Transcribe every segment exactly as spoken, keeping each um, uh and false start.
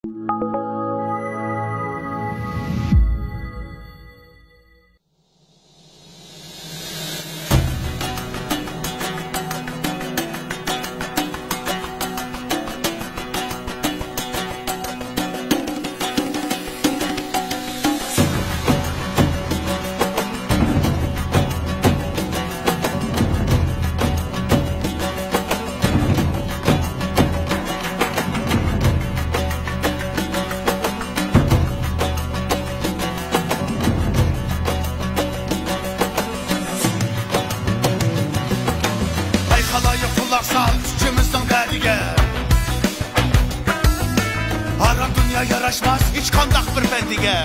ئەي خالايىق، قۇلاق سال كۈچىمىزنىڭ دەردىگە. ھارام دۇنيا ياراشماس ھېچقانداق بىر بەندىگە.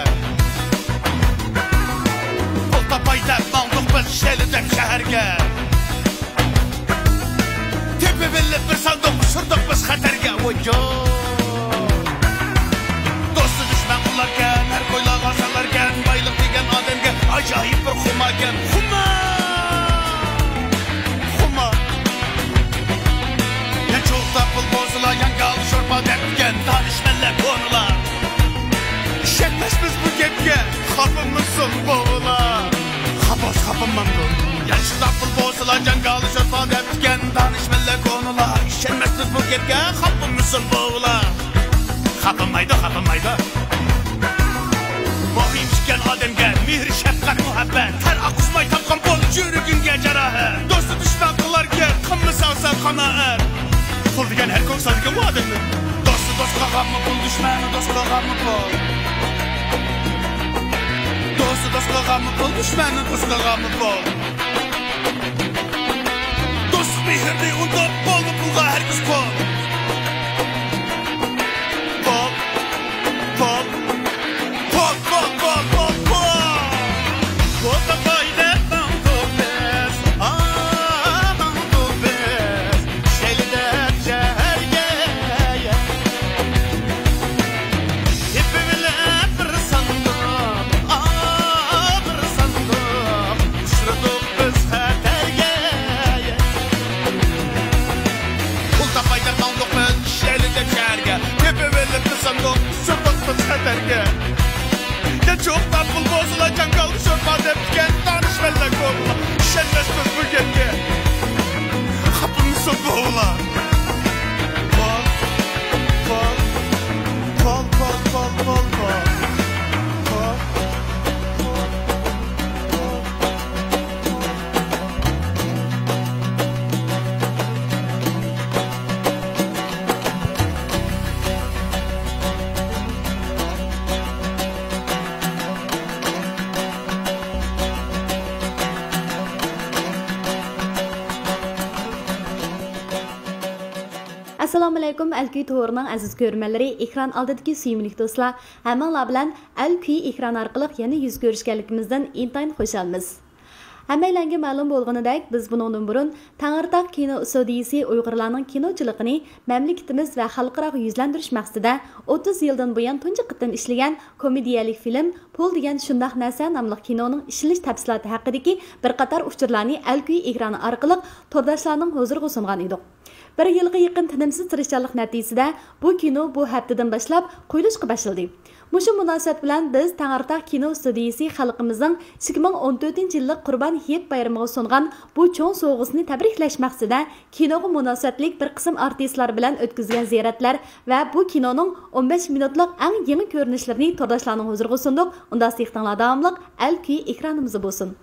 پۇل تاپاي دەپ ماڭدۇق بىز شەيلى دەپ شەھەرگە. تېپىۋېلىپ بىر ساندۇق، ئۇچۇردۇق بىز خەتەرگە. ۋويجو. دوستى دۈشمەن قىلاركەن، ھەر كويلارغا سالاركەن. بايلىق دېگەن ئادەمگە ئاجايىپ بىر خۇماركەن. خۇمار! خۇمار! يانچۇقتا پۇل بولسىلا، ياڭگال شورپا دەپتىكەن دانىشمەنلەر كونىلار. ئىشەنمەسمىز بۇ گەپكە، خاپىمىسۇن بوۋىلار. خاپاس خاپىمامدۇ؟ يانچۇقتا پۇل بولسىلا، جاڭگال شورپا دەپتىكەن دانىشمەنلەر كونىلار. ئىشەنمەسمىز بۇ گەپكە، خاپىمىسۇن بوۋىلار. خاپىمايدۇ، خاپىمايدۇ. مۇھىم ئىكەن ئادەمگە مېھىر، شەپقەت، مۇھەببەت. تەر ئاققۇزماي تاپقان بول يۈرىكىڭگە جاراھەت. دوستى دۈشمەن قىلاركەن، قىلمىساڭ سەن قانائەت. پۇل دېگەن ھەر كوي سالىدىكەن بۇ ئادەمنى. دوستى دوست قىلغانمۇ پۇل، دۈشمەننى دوست قىلغانمۇ پۇل. دوستى دوست قىلغانمۇ پۇل، دۈشمەننى دوست قىلغانمۇ پۇل. دوستلۇق مېھىرنى ئۇنتۇپ، بولما پۇلغا ھەرگىز قۇل. قۇل، قۇل، قۇل، قۇل، قۇل، قۇل، قۇل. پۇل تاپاي دەپ ماڭدۇق بىز، ئا، ماڭدۇق بىز. شەيلى دەپ شەھەرگە. تېپىۋېلىپ بىر ساندۇق، ئا، بىر ساندۇق. ئۇچرىدۇق بىز خەتەرگە. پۇل تاپاي دەپ ماڭدۇق بىز شەيلى دەپ شەھەرگە. تېپىۋېلىپ بىر ساندۇق، ئۇچرىدۇق بىز خەتەرگە. يانچۇقتا پۇل بولسىلا، جاڭگالدا شورپا دەپتىكەن دانىشمەنلەر كونىلار. ئىشەنمەسمىز بۇ گەپكە، خاپىمىسۇن بوۋىلار. پۇل، پۇل، پۇل، پۇل، پۇل، پۇل، پۇل. ئەسسالامۇئەلەيكۇم، ئەلكۈي تورىنىڭ ئەزىز كۆرۈرمەنلىرى، ئېكران ئالدىدىكى سۆيۈملۈك دوستلار، ھەممىڭلار بىلەن ئەلكۈي ئېكران ئارقىلىق يەنە يۈز كۆرۈشكەنلىكىمىزدىن ئىنتايىن خۇشالمىز. ھەممەيلەنگە مەلۇم بولغىنىدەك، بىز بۇنىڭدىن بۇرۇن تەڭرىتاغ كىنو ئىستۇدىيىسى ئۇيغۇرلارنىڭ كىنوچىلىقىنى مەملىكىتىمىز ۋە خەلقئاراغا يۈزلەندۈرۈش مەقسىتىدە ئوتتۇز يىلدىن بۇيان تۇنجى قېتىم ئىشلىگەن كومېدىيەلىك فىلىم پۇل دېگەن شۇنداق نەرسە ناملىق كىنونىڭ ئىشلىنىش تەپسىلاتى ھەققىدىكى بىر قاتار ئۇچۇرلارنى ئەلكۈي ئېكرانى ئارقىلىق تورداشلارنىڭ ھۇزۇرىغا سۇنغان ئىدۇق. بىر يىلغا يېقىن تىنىمسىز تىرىشچانلىق نەتىجىسىدە، بۇ كىنو بۇ ھەپتىدىن باشلاپ قويۇلۇشقا باشلىدى. مۇشۇ مۇناسىۋەت بىلەن بىز تەڭرىتاغ كىنو ئىستۇدىيىسى خەلقىمىزنىڭ ئىككى مىڭ ئون تۆتىنچى يىللىق قۇربان ھېيت بايرىمىغا سۇنغان بۇ چوڭ سوۋغىسىنى تەبرىكلەش مەقسىتىدە، كىنوغا مۇناسىۋەتلىك بىر قىسىم ئارتىسلار بىلەن ئۆتكۈزگەن زىيارەتلەر ۋە بۇ كىنونىڭ ئون بەش مىنۇتلۇق ئەڭ يېڭى كۆرۈنۈشلىرىنى تورداشلارنىڭ ھۇزۇرىغا سۇندۇق. ئۇنداق دىققىتىڭلار داۋاملىق ئەلكۈي ئېكرانىمىزدا بولسۇن.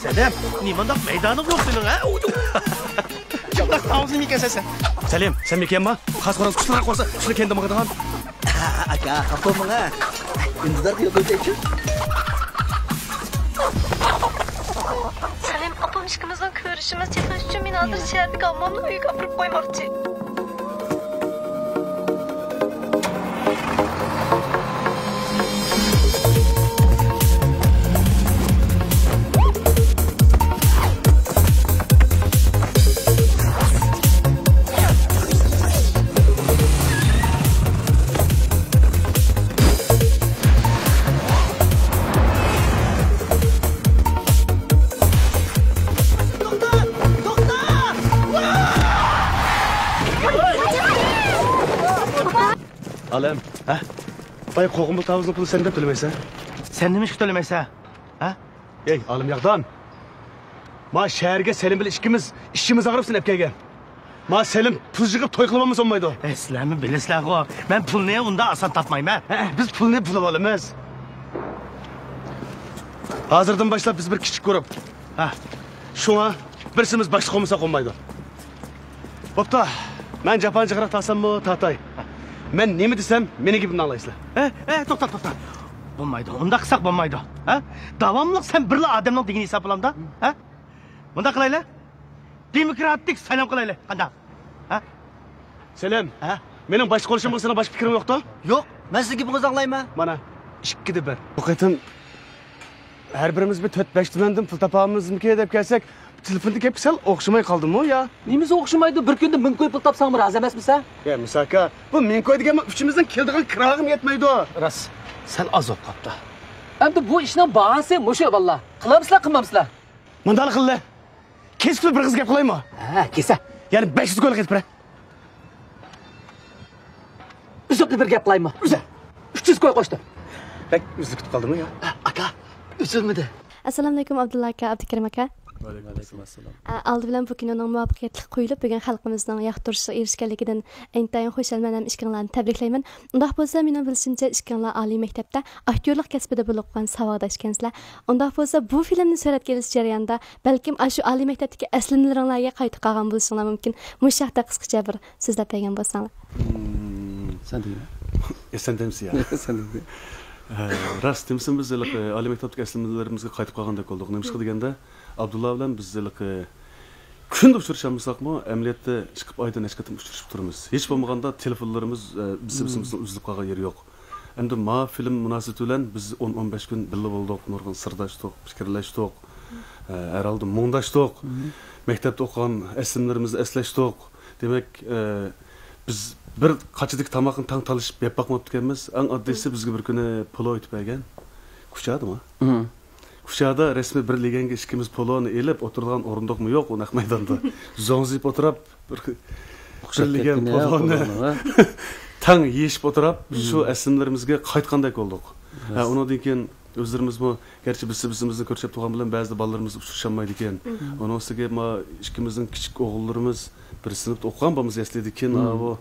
سەدەم، نېمانداق مەيدانىڭ يوق سېنىڭ، ھە؟ جاقلاق ئاغزىنى مىكەن سەسە. سەلىم، سەن مىكەنما؟ خاس خوراز قۇسۇرغا قورسا، شۇنى كەندە ماڭىدىغان. ئاكا، خاپا بولماڭ ھە. ئىنتىزارغا يول بەرسەكچۇ؟ سەلىم، ئاپام ئىككىمىزنىڭ كۆرۈشىمىز چېتىلىش ئۈچۈن مېنى ھازىر شەھەردىكى ھاممامنىڭ ئۆيىگە ئاپىرىپ قويماقچى. ئالەم، ھە؟ بايا قوغۇن بۇلتاۋۇزنىڭ پۇلى سەن دەپ تۆلىمەيسەن؟ سەن نېمىشقا تۆلىمەيسەن؟ ھە؟ ئەي، ئالىم ياغدان! ما شەھەرگە سەلىم بىلەن ئىككىمىز ئىچىمىز ئاغرىپ سېنى ئەپ كەلگەن. ما سەلىم پۇل يىغىپ توي قىلىۋالمىسا بولمايدۇ. ئەي، سىلەرمۇ بىلىسىلەرغۇ، مەن پۇلنى ئۇنداق ئاسان تاپمايمەن. ھە، بىز پۇلنى بۇلىۋالىمىز. ھازىردىن باشلاپ بىز بىر كىچىك گۇرۇپ. ھە. شۇڭا بىرسىمىز باشلىق بولمىساق بولمايدۇ. بوپتۇ، مەن جاپانى جىقراق تارتساممۇ تارتاي. مەن نېمە دېسەم، مېنىڭ گېپىمنى ئاڭلايسىلەر. ئەي، ئەي، توختا، توختا. بولمايدۇ، ئۇنداق قىلساق بولمايدۇ. ھە؟ داۋاملىق سەن بىرلا ئادەمنىڭ دېگىنى ھېسابلامدا؟ ھە؟ مۇنداق قىلايلى. دېموكراتىك سايلام قىلايلى. قانداق؟ ھە؟ سەلىم، ھە؟ مېنىڭ باشلىق بولۇشۇمغا سېنىڭ باشقا پىكرىڭ يوقتۇ؟ يوق، مەن سىزنىڭ گېپىڭىزنى ئاڭلايمەن. مانا، ئىككىدە بىر. بۇ قېتىم ھەر بىرىمىز بىر تۆت-بەش تۈمەندىن پۇل تاپامىزمىكى دەپ كەلسەك، تېلېفوندىكى گەپكە سەل ئوخشىماي قالدىمۇ يا؟ نېمىسى ئوخشىمايدۇ؟ بىر كۈندە مىڭ كوي پۇل تاپساڭمۇ رازى ئەمەسمىسەن؟ يا، مۇسا ئاكا، بۇ مىڭ كوي دېگەنمۇ ئۈچىمىزنىڭ كېلىدىغان كىراغىمۇ يەتمەيدۇ. راست، سەل ئاز بولۇپ قاپتۇ. ئەمدى بۇ ئىشنىڭ باھاسى مۇشۇ، بالىلار. قىلامسىلەر، قىلمامسىلەر؟ مۇنداقلا قىللى. كېسىپلا بىر قىز گەپ قىلايمۇ؟ ھە، كېسە. يەنى بەش يۈز كويلۇق ئېيتىپ بېرە. ئۈزۈپلا بىر گەپ قىلايمۇ؟ ئۈزە. ئۈچ يۈز كوي قوشتۇم. بەك ئۈزۈلۈپ كېتىپ قالدىمۇ يا؟ ئاكا، ئۈزۈلمىدى. ئەسسالامۇئەلەيكۇم، ئابدۇللا ئاكا، ئابدۇكېرىم ئاكا. ۋەئەلەيكۇم ئەسسالام. ئە، ئالدى بىلەن بۇ كىنونىڭ مۇۋەپپەقىيەتلىك قويۇلۇپ، بۈگۈن خەلقىمىزنىڭ ياقتۇرۇشىغا ئېرىشكەنلىكىدىن ئىنتايىن خۇشالمەن ھەم ئىككىڭلارنى تەبرىكلەيمەن. ئۇنداق بولسا، مېنىڭ بىلىشىمچە، ئىككىڭلار ئالىي مەكتەپتە ئاكتيورلۇق كەسپىدە بولۇپ قالغان ساۋاقداش ئىكەنسىلەر. ئۇنداق بولسا، بۇ فىلىمنى سۈرەتكە ئېلىش جەريانىدا بەلكىم ئاشۇ ئالىي مەكتەپتىكى ئەسلىمىلىرىڭلارغا قايتىپ قالغان بولۇشۇڭلار مۇمكىن. مۇشۇ ھەقتە قىسقىچە بىر سۆزلەپ بەرگەن بولساڭلار. مم. سەن دېگىن. ئە، سەن دەمسە يا؟ سەن دېگىن. ھە، راست دېمىسىمۇ، بىز ھېلىقى ئالىي مەكتەپتىكى ئەسلىمىلىرىمىزگە قايتىپ قالغاندەك بولدۇق. نېمىشقا دېگەندە، ئابدۇللا بىلەن بىز ھېلىقى كۈندە ئۇچرىشالمىساقمۇ، ئەمەلىيەتتە ئىككى ئايدا نەچچە قېتىم ئۇچرىشىپ تۇرىمىز. ھېچ بولمىغاندا تېلېفونلىرىمىز، ئە، بىرسى-، بىرسىمىزدىن ئۈزۈلۈپ قالغان يېرى يوق. ئەمدى ما فىلىم مۇناسىۋىتى بىلەن بىز ئون، ئون بەش كۈن بىللە بولدۇق، نۇرغۇن سىرداشتۇق، پىكىرلەشتۇق، ئە، ھەر ھالدا مۇڭداشتۇق. مەكتەپتە ئوقۇغان ئەسلىمىلىرىمىزنى ئەسلەشتۇق. دېمەك، ئە، بىز بىر قاچىدىكى تاماقنى تەڭ تالىشىپ يەپ باقماپتىكەنمىز. ئەڭ ئاددىيسى، بىزگە بىر كۈنى پولۇ ئېتىپ بەرگەن. كۇچادىمۇ؟ كۇچادا رەسمىي بىر لېگەنگە ئىككىمىز پولۇنى ئېلىپ، ئولتۇرىدىغان ئورۇندۇقمۇ يوق ئۇ نەق مەيداندا. زوڭزىيىپ ئولتۇرۇپ، بىر، بىر لېگەن پولۇنى تەڭ يېيىشىپ ئولتۇرۇپ، شۇ ئەسلىمىلىرىمىزگە قايتقاندەك بولدۇق. ھە، ئۇنىڭدىن كېيىن ئۆزلىرىمىزمۇ، گەرچە بىز بىزىمىزنى كۆرۈشۈپ تۇرغان بىلەن بەزىدە بالىلىرىمىز ئۇچرىشالمايدىكەن. ئۇنىڭ ئۈستىگە ما ئىككىمىزنىڭ كىچىك ئوغۇللىرىمىز بىر سىنىپتا ئوقۇغان بولىمىز يەسلىدىكىن، ئاۋۇ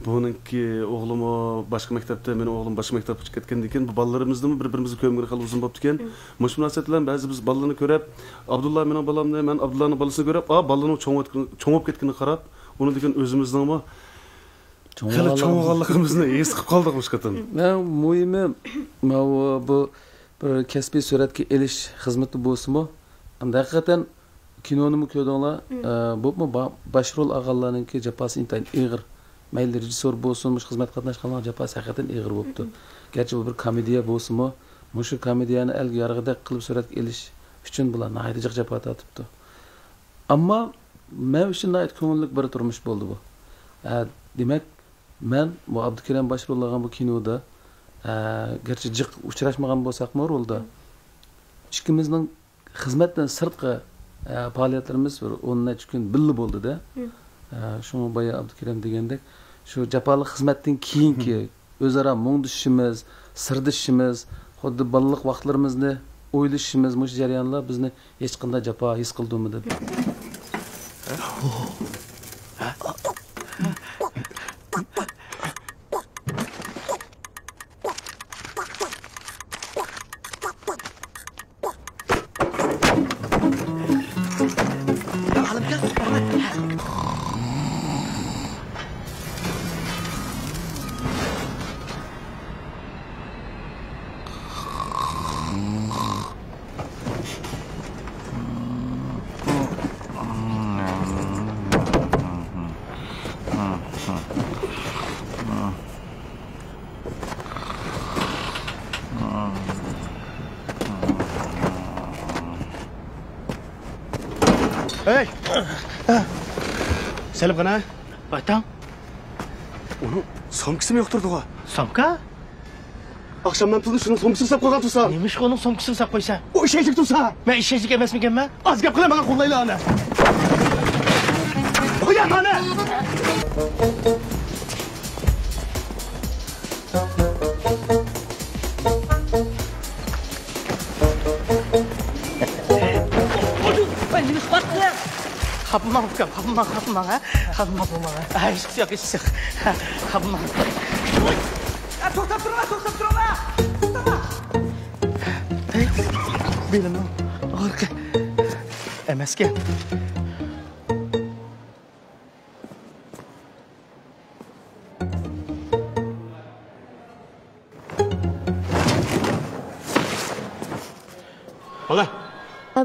بۇنىڭكى ئوغلىمۇ باشقا مەكتەپتە، مېنىڭ ئوغلۇم باشقا مەكتەپكە كەتكەندىن كېيىن، بۇ بالىلىرىمىزنىمۇ بىر-بىرىمىزگە كۆرمىگىلى خېلى ئۇزۇن بوپتىكەن. مۇشۇ مۇناسىۋەت بىلەن بەزى بىز بالىلارنى كۆرۈپ، ئابدۇللا مېنىڭ بالامنى، مەن ئابدۇللانىڭ بالىسىنى كۆرۈپ، ئا، بالىنىڭ چوڭ بولۇپ كەتكىنىگە قاراپ، ئۇنىڭدىن كېيىن ئۆزىمىزنىڭمۇ خېلى چوڭ بولغانلىقىمىزنى ھېس قىلىپ قالدۇق مۇشۇ قېتىم. ئەڭ مۇھىمى، ماۋۇ، بۇ بىر كەسپىي سۈرەتكە ئېلىش خىزمىتى بولسىمۇ، ئەمدى ھەقىقەتەن كىنونىمۇ كۆردۈڭلار. ئە، بولۇپمۇ با-، باش رول ئالغانلارنىڭكى جاپاسى ئىنتايىن ئېغىر. مەيلى رېژىسسور بولسۇن، مۇشۇ خىزمەتكە قاتناشقانلارنىڭ جاپاسى ھەقىقەتەن ئېغىر بوپتۇ. گەرچە بۇ بىر كومېدىيە بولسىمۇ، مۇشۇ كومېدىيەنى ئەلگە يارىغۇدەك قىلىپ سۈرەتكە ئېلىش ئۈچۈن بۇلار ناھايىتى جىق جاپا تارتىپتۇ. ئەمما مەن ئۈچۈن ناھايىتى كۆڭۈللۈك بىر تۇرمۇش بولدى بۇ. ئە، دېمەك، مەن بۇ ئابدۇكېرىم باش رول ئالغان بۇ كىنودا، ئە، گەرچە جىق ئۇچراشمىغان بولساقمۇ رولدا، ئىككىمىزنىڭ خىزمەتتىن سىرتقى، ئە، پائالىيەتلىرىمىز بىر ئون نەچچە كۈن بىللە بولدى-دە. ئە، شۇڭا بايا ئابدۇكېرىم دېگەندەك، شۇ جاپالىق خىزمەتتىن كېيىنكى ئۆزئارا مۇڭدىشىشىمىز، سىردىشىشىمىز، خۇددى بالىلىق ۋاقىتلىرىمىزنى ئويلىشىشىمىز، مۇشۇ جەريانلار بىزنى ھېچقانداق جاپا ھېس قىلدۇرمىدى. ھەي! سېلىپ قانا. ۋايتاڭ. ئۇنىڭ سومكىسىمۇ يوق تۇردىغۇ. سومكا؟ ئاخشامدىن پۇلنى شۇنىڭ سومكىسىغا ساپ قويغان تۇرسام. نېمىشقا ئۇنىڭ سومكىسىغا ساپ قويسا؟ ئۇ ئىشەنچلىك تۇرسا. مەن ئىشەنچلىك ئەمەسمىكەنمەن؟ ئاز گەپ قىلە، ماڭا قوللايلا ئانا. قويا ئانا! ۋاي، نېمە قىلىۋاتىسىلەر؟ خاپىماڭ ئۇكام، خاپىماڭ، خاپىماڭ، ھە؟ خاپىماڭ، خاپىماڭ، ھە؟ ھە، ھېچقىسى يوق، ھېچقىسى يوق. ھە، خاپىماڭ. ۋاي! ھە، توختاپ تۇرۇڭلار، توختاپ تۇرۇڭلار! توختاڭلار! ھەي، بېلىمنىڭ ئاغرىقى ئەمەسكەن.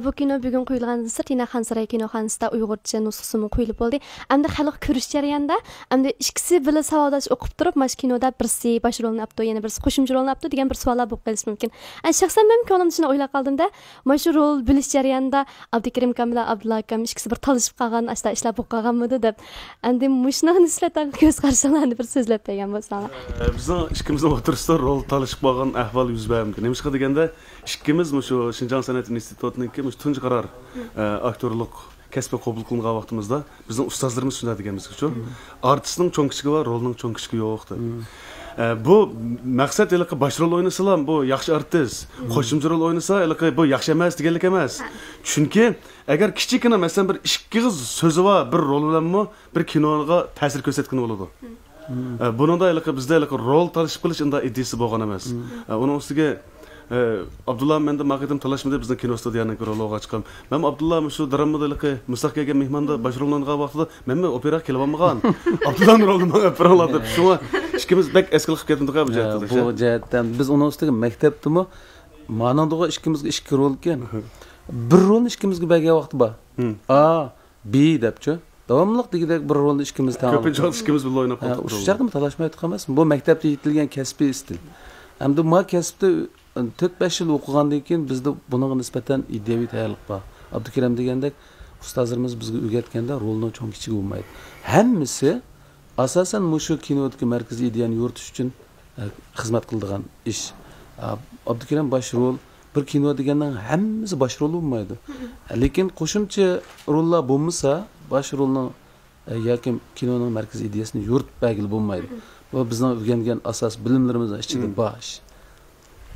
بۇ كىنو بۈگۈن قويۇلغاندىن سىرت، يەنە خانساراي كىنوخانىسىدا ئۇيغۇرچە نۇسخىسىمۇ قويۇلۇپ بولدى. ئەمدى خەلق كۆرۈش جەريانىدا، ئەمدى ئىككىسى بىللە ساۋاقداش ئوقۇپ تۇرۇپ، مانا شۇ كىنودا بىرسى باش رولنى ئاپتۇ، يەنە بىرسى قوشۇمچە رولنى ئاپتۇ دېگەن بىر سوئاللار بولۇپ قېلىشى مۇمكىن. ئە، شەخسەن مەن كۆڭلۈمدە شۇنداق ئويلاپ قالدىم-دە، مانا شۇ رول بۆلۈش جەريانىدا ئابدۇكېرىم ئاكام بىلەن ئابدۇللا ئاكام ئىككىسى بىر تالىشىپ قالغان ئاشۇنداق ئىشلار بولۇپ قالغانمىدۇ دەپ. ئەمدى مۇشۇنىڭغا نىسبەتەن كۆز قارىشىڭلارنى بىر سۆزلەپ بەرگەن بولساڭلار. ئە، بىزنىڭ ئىككىمىزنىڭ ئوتتۇرىسىدا رول تالىشىپ قالغان ئەھۋال يۈز بەرمىدى. نېمىشقا دېگەندە، ئىككىمىز مۇشۇ شىنجاڭ سەنئەت ئىنستىتۇتىنىڭكى مۇشۇ تۇنجى قارار، ئە، ئاكتورلۇق كەسپى قوبۇل قىلىنغان ۋاقتىمىزدا بىزنىڭ ئۇستازلىرىمىز شۇنداق دېگەنمىزكى، شۇ، ئارتىسنىڭ چوڭ كىچىكى بار، رولنىڭ چوڭ كىچىكى يوق دەپ. ئە، بۇ مەقسەت ھېلىقى باش رول ئوينىسىلا بۇ ياخشى ئارتىس، قوشۇمچە رول ئوينىسا ھېلىقى بۇ ياخشى ئەمەس دېگەنلىك ئەمەس. چۈنكى ئەگەر كىچىككىنە، مەسىلەن، بىر ئىككى ئېغىز سۆزى بار بىر رول بىلەنمۇ بىر كىنوغا تەسىر كۆرسەتكىلى بولىدۇ. ئە، بۇنىڭدا ھېلىقى بىزدە ھېلىقى رول تالىشىپ قېلىش ئۇنداق ئىدىيىسى بولغان ئەمەس. ئە، ئۇنىڭ ئۈستىگە، ئە، ئابدۇللا مەندە ما قېتىم تالاشمىدى، بىزنىڭ كىنو ئىستۇدىيەنىڭكى رولىغا چىققان. مەن ئابدۇللا مۇشۇ درامىدا ھېلىقى مۇستاق كەلگەن مېھماندا باش رولنى ئوينىغان ۋاقتىدا مەنمۇ ئوپېراغا كېلىۋالمىغان. ئابدۇللانىڭ رولىنى ماڭا بېرىڭلار دەپ. شۇڭا ئىككىمىز بەك ئەسكىلىك قىلىپ كەتمىدۇق بۇ جەھەتتە. بۇ جەھەتتە بىز ئۇنىڭ ئۈستىگە مەكتەپتىمۇ مانىڭدىغۇ ئىككىمىزگە ئىككى رول ئىكەن. بىر رولنى ئىككىمىزگە بەرگەن ۋاقتى بار. ئا، بى دەپچۇ. داۋاملىق دېگۈدەك بىر رولنى ئىككىمىز تەڭ كۆپىنچە ئالىپ ۋاقىت ئىككىمىز بىللە ئويناپ ھە، قالدۇق ئۇشۇ رولنى. چاغدىمۇ تالاشمايدۇق ئەمەسمۇ؟ بۇ مەكتەپتە يېتىلگەن كەسپىي ئىستىل. ئەمدى ما كەسىپتە تۆت بەش يىل ئوقۇغاندىن كېيىن بىزدە بۇنىڭغا نىسبەتەن ئىدىيەۋى تەييارلىق بار. ئابدۇكېرەم دېگەندەك ئۇستازلىرىمىز بىزگە ئۆگەتكەندە رولنىڭ چوڭ كىچىكى بولمايدۇ. ھەممىسى ئاساسەن مۇشۇ كىنودىكى مەركىزىي ئىدىيەنى يورۇتۇش ئۈچۈن ئە، خىزمەت قىلىدىغان ئىش. ئە، ئابدۇكېرىم باش رول، بىر كىنو دېگەننىڭ ھەممىسى باش رول بولمايدۇ. لېكىن قوشۇمچە روللار بولمىسا، باش رولنىڭ، ئە، ياكى كىنونىڭ مەركىزىي ئىدىيەسىنى يورۇتۇپ بەرگىلى بولمايدۇ. بۇ بىزنىڭ ئۆگەنگەن ئاساس بىلىملىرىمىزنىڭ ئىچىدە بار ئىش.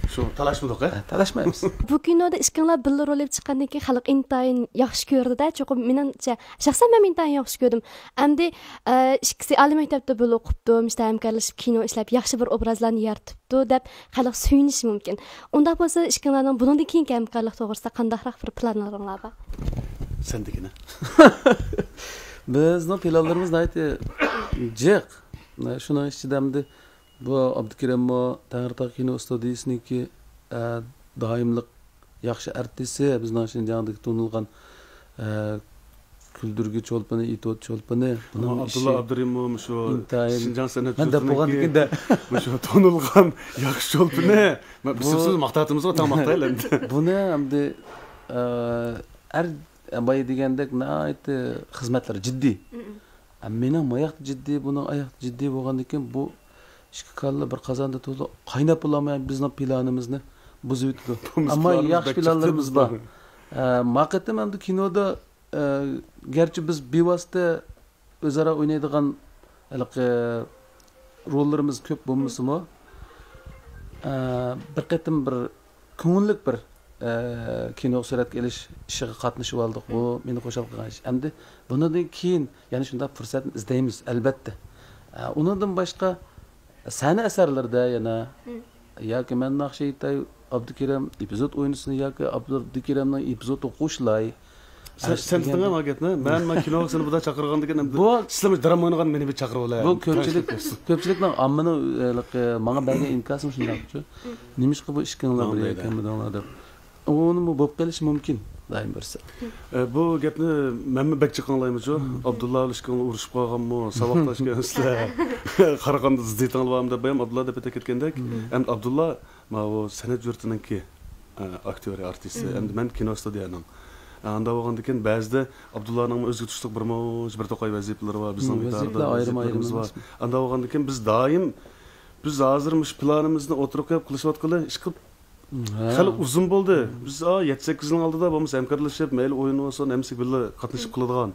شۇ تالاشمىدۇق، ھە؟ ھە، تالاشمايمىز. بۇ كىنودا ئىككىڭلار بىللە رول ئېلىپ چىققاندىن كېيىن خەلق ئىنتايىن ياخشى كۆردى-دە. چوقۇم مېنىڭچە، شەخسەن مەن ئىنتايىن ياخشى كۆردۈم. ئەمدى، ئە، ئىككىسى ئالىي مەكتەپتە بىللە ئوقۇپتۇ، مۇشۇنداق ھەمكارلىشىپ كىنو ئىشلەپ ياخشى بىر ئوبرازلارنى يارىتىپتۇ دەپ خەلق سۆيۈنۈشى مۇمكىن. ئۇنداق بولسا ئىككىڭلارنىڭ بۇنىڭدىن كېيىنكى ھەمكارلىق توغرىسىدا قانداقراق بىر پىلانلىرىڭلار بار؟ سەن دېگىنە. بىزنىڭ پىلانلىرىمىز ناھايىتى جىق. شۇنىڭ ئىچىدە ئەمدى بۇ ئابدۇكېرىممۇ تەڭرىتاغ كىنو ئىستۇدىيىسىنىڭكى، ئە، دائىملىق ياخشى ئارتىسى، بىزنىڭ شىنجاڭدىكى تونۇلغان، ئە، كۈلدۈرگۈ چولپىنى، ئېتوت چولپىنى. بۇنىڭ ئابدۇللا ئىشى ئابدۇرېھىممۇ مۇشۇ ئىنتايىن شىنجاڭ سەنئەت مەن دەپ بولغاندىكىن-دە. مۇشۇ تونۇلغان ياخشى چولپىنى. مەن بۇ سىزنى ماختاۋاتىمىزغۇ، تەڭ ماختايلى ئەمدى. بۇنى ئەمدى، ئە، ئەر، بايا دېگەندەك ناھايىتى خىزمەتلىرى جىددىي. مېنىڭ ماياقتا جىددىي، بۇنىڭ ئاياقتا جىددىي بولغاندىكىن بۇ ئىككى كاللا بىر قازاندا تولا قايناپ بولالماي بىزنىڭ پىلانىمىزنى بۇزۇۋېتىدۇ. ئەمما ياخشى پىلانلىرىمىز بار. ئە، ما قېتىم ئەمدى كىنودا، ئە، گەرچە بىز بىۋاسىتە ئۆزئارا ئوينايدىغان ھېلىقى روللىرىمىز كۆپ بولمىسىمۇ، ئە، بىر قېتىم بىر كۆڭۈللۈك بىر، ئە، كىنو سۈرەتكە ئېلىش ئىشىغا قاتنىشىۋالدۇق. بۇ مېنى خۇشال قىلغان ئىش. ئەمدى بۇنىڭدىن كېيىن يەنە شۇنداق پۇرسەتنى ئىزدەيمىز، ئەلۋەتتە. ئە، ئۇنىڭدىن باشقا سەھنە ئەسەرلىرىدە يەنە ياكى مەن ناخشا ئېيتاي، ئابدۇكېرەم ئېپىزود ئوينىسۇن ياكى ئابدۇكېرەمنىڭ ئېپىزود ئوقۇشلاي. سەن، سەن تۇتۇڭ ما گەپنى. مەن، مەن كىنوغا سېنى بۇدا چاقىرغاندىكىن، بۇ سىلەر دىراما ئوينىغان مېنى بىر چاقىرىۋالاي. بۇ كۆپچىلىك، كۆپچىلىكنىڭ ئاممىنىڭ، ئە، ماڭا بەرگەن ئىنكاسىمۇ شۇنداقچۇ. نېمىشقا بۇ ئىككىڭلار بىرگە كەلمىدىڭلار دەپ. ئۇنىمۇ بولۇپ قېلىشى مۇمكىن، دائىم بىرسى. ئە، بۇ گەپنى مەنمۇ بەك جىق ئاڭلايمىزچۇ. ئابدۇللا بىلەن ئىككىڭلار ئۇرۇشۇپ قالغانمۇ، ساۋاقداشكەنسىلەر. قارىغاندا زىددىيىتىڭلار بارمۇ دەپ بايام ئابدۇللا دەپ ئۆتۈپ كەتكەندەك. ئەمدى ئابدۇللا ماۋۇ سەنئەت يۇرتىنىڭكى، ئە، ئاكتيورى، ئارتىسى، ئەمدى مەن كىنو ستۇدىيەنىڭ. ئە، ئاندا بولغاندىكىن بەزىدە ئابدۇللانىڭمۇ ئۆزىگە تۇشلۇق بىر مۇنچە بىر توقاي ۋەزىپىلىرى بار، بىزنىڭ ئىدارىدە ۋەزىپىلىرى بار. ئاندا بولغاندىكىن بىز دائىم، بىز ھازىر مۇشۇ پىلانىمىزنى ئوتتۇرىغا قويۇپ قىلىشىۋاتقىلى ئىشقىلىپ خېلى ئۇزۇن بولدى. بىز، ئا، يەتتە سەككىز يىلنىڭ ئالدىدا بولمىسا ھەمكارلىشىپ، مەيلى ئويۇن بولسۇن، ھەممىسى بىللە قاتنىشىپ قىلىدىغان.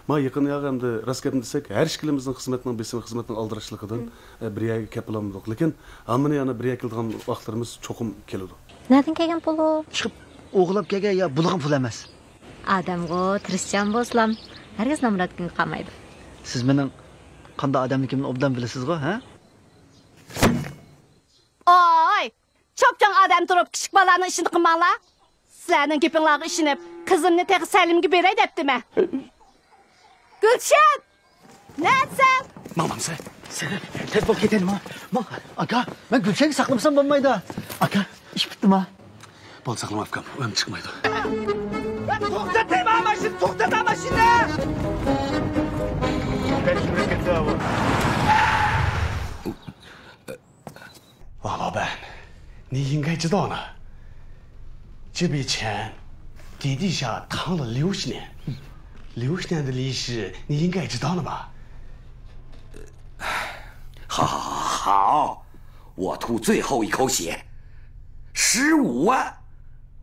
ما يېقىن ياغى ئەمدى راست گەپنى دېسەك، ھەر ئىككىلىمىزنىڭ خىزمەتنىڭ بېسىمى، خىزمەتنىڭ ئالدىراشلىقىدىن، ئە، بىر يەرگە كەپ بولالمىدۇق. لېكىن ھەممىنى يەنە بىر يەرگە كېلىدىغان ۋاقىتلىرىمىز چوقۇم كېلىدۇ. نەدىن كەلگەن پۇل ئۇ؟ چىقىپ ئوغرىلاپ كەلگەن يا بۇلىغان پۇل ئەمەس. ئادەمغۇ تىرىشچان بولسىلام، ھەرگىز نامرات كۈنگە قالمايدۇ. سىز مېنىڭ قانداق ئادەملىكىمنى ئوبدان بىلىسىزغۇ، ھە؟ ئاي! چوپچوڭ ئادەم تۇرۇپ، كىچىك بالىلارنىڭ ئىشىنى قىلماڭلار. سىلەرنىڭ گېپىڭلارغا ئىشىنىپ، قىزىمنى تېخى سەلىمگە بېرەي دەپتىمەن. گۈلشەن! نەدىسەن؟ ماڭمامسەن؟ سەن تېز بول كېتەيلى، ماڭ. ماڭ. ئاكا، مەن گۈلشەنگە ساقلىمىسام بولمايدۇ. ئاكا، ئىش پۈتتىما؟ بولدى، ساقلىما ئۇكام، ئۇ ھەم چىقمايدۇ. توختات دەيمەن، ماشىنا توختات، ماشىنا! ۋاڭ لاۋبەن، 你应该知道呢。这笔钱给地下躺了六十年，六十年的利息你应该知道了吧？好，好，好，好，我吐最后一口血，十五万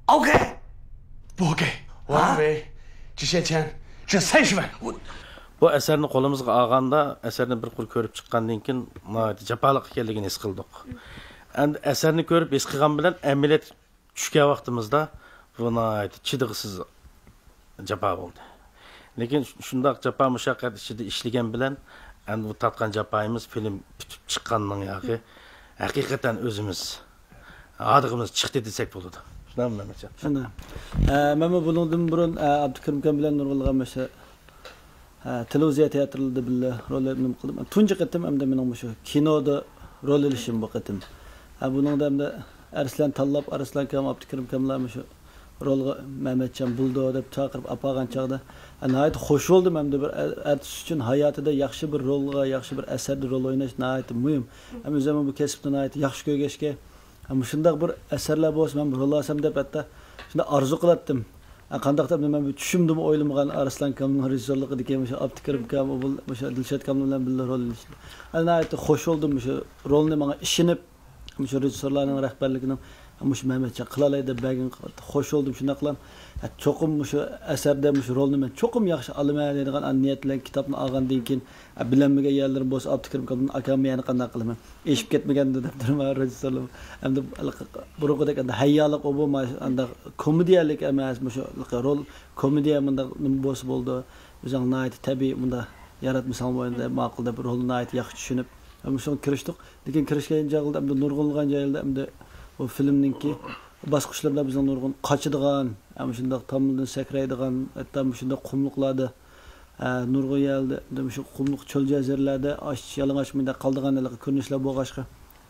，OK。不 OK，我认为这些钱值三十万。我 بۇ ئەسەرنى قولىمىزغا ئالغاندا، ئەسەرنى بىر قۇر كۆرۈپ چىققاندىن كېيىن، ناھايىتى جاپالىق ئىكەنلىكىنى ھېس قىلدۇق. ئەمدى ئەسەرنى كۆرۈپ ھېس قىلغان بىلەن، ئەمەلىيەتكە چۈشكەن ۋاقتىمىزدا، بۇ ناھايىتى چىدىغۇسىز جاپا بولدى. لېكىن شۇنداق جاپا مۇشەققەت ئىچىدە ئىشلىگەن بىلەن، ئەمدى بۇ تارتقان جاپايىمىز فىلىم پۈتۈپ چىققاندىن ياقى، ھەقىقەتەن ئۆزىمىز ھاردۇقىمىز چىقتى دېسەك بولىدۇ. شۇنداقمۇ، مەمەتجان؟ شۇنداق. ئە، مەنمۇ بۇنىڭدىن بۇرۇن، ئە، ئابدۇكېرىم ئاكام بىلەن نۇرغۇنلىغان مۇشۇ، ئە، تېلېۋىزىيە تىياتىرلىرىدا بىللە رول ئېلىپ نېمە قىلدىم. تۇنجى قېتىم ئەمدى مېنىڭ مۇشۇ كىنودا رول ئېلىشىم بۇ قېتىم. ئە، بۇنىڭدا ئەمدى ئەرسلان تاللاپ، ئارسلان ئاكام، ئابدۇكېرىم ئاكاملار مۇشۇ رولغا مەمەتجان بولىدۇ دەپ چاقىرىپ ئاپارغان چاغدا، ئە، ناھايىتى خوش بولدۇم. ئەمدى بىر ئە-، ئارتىس ئۈچۈن ھاياتىدا ياخشى بىر رولغا، ياخشى بىر ئەسەردە رول ئويناش ناھايىتى مۇھىم. ھەم ئۆزۈممۇ بۇ كەسىپنى ناھايىتى ياخشى كۆرگەچكە، مۇشۇنداق بىر ئەسەرلەر بولسا، مەن بىر رول ئالسام دەپ ھەتتا شۇنداق ئارزۇ قىلاتتىم. قانداقتۇر مەن بۇ چۈشۈمدىمۇ ئويلىمىغان ئارسلان ئاكامنىڭ رېژىسسورلۇقىدىكى مۇشۇ ئابدۇكېرىم ئاكام، مۇشۇ دىلشات ئاكاملار بىلەن بىللە رول ئېلىشتىم. ناھايىتى خوش بولدۇم مۇشۇ رولنى ماڭا ئىشىنىپ، مۇشۇ رېژىسسورلارنىڭ رەھبەرلىكىنىڭ مۇشۇ مەمەتجان قىلالاي دەپ بەرگىنىگە قاتتىق خوش بولدۇم. شۇنداقلا چوقۇم مۇشۇ ئەسەردە مۇشۇ رولنى مەن چوقۇم ياخشى ئالىمەن دەيدىغان نىيەت بىلەن كىتابنى ئالغاندىن كېيىن، بىلەلمىگەن يەرلىرىم بولسا ئابدۇكېرىم ئاكامدىن، ئاكام يەنە قانداق قىلىمەن؟ ئېشىپ كەتمىگەندۇ دەپتۇرما رېژىسسورلار. ئەمدى بۇرۇنقىدەك ئەمدى ھەييالىق ئۇ بولماي، ئانداق كومېدىيەلىك ئەمەس، مۇشۇ رول كومېدىيە مۇنداق نېمە بولسا بولىدۇ. ئۆزۈڭ ناھايىتى تەبىئىي مۇنداق ياراتمىساڭ بولمايدۇ دەپ ماقۇل دەپ رولنى ناھايىتى ياخشى چۈشىنىپ، مۇشۇغا كىرىشتۇق. لېكىن كىرىشكەن چاغدا ئەمدى نۇرغۇنلىغان جايلاردا ئەمدى بۇ فىلىمنىڭكى باسقۇچلىرىدا بىزنىڭ نۇرغۇن قاچىدىغان، ھەم شۇنداق تامدىن سەكرەيدىغان، ھەتتا مۇشۇنداق قۇملۇقلاردا، ئە، نۇرغۇن يەردە مۇشۇ قۇملۇق چۆل جەزىرىلەردە ئاچ يالىڭاچ مۇنداق قالىدىغان ھېلىقى كۆرۈنۈشلەر بولغاچقا،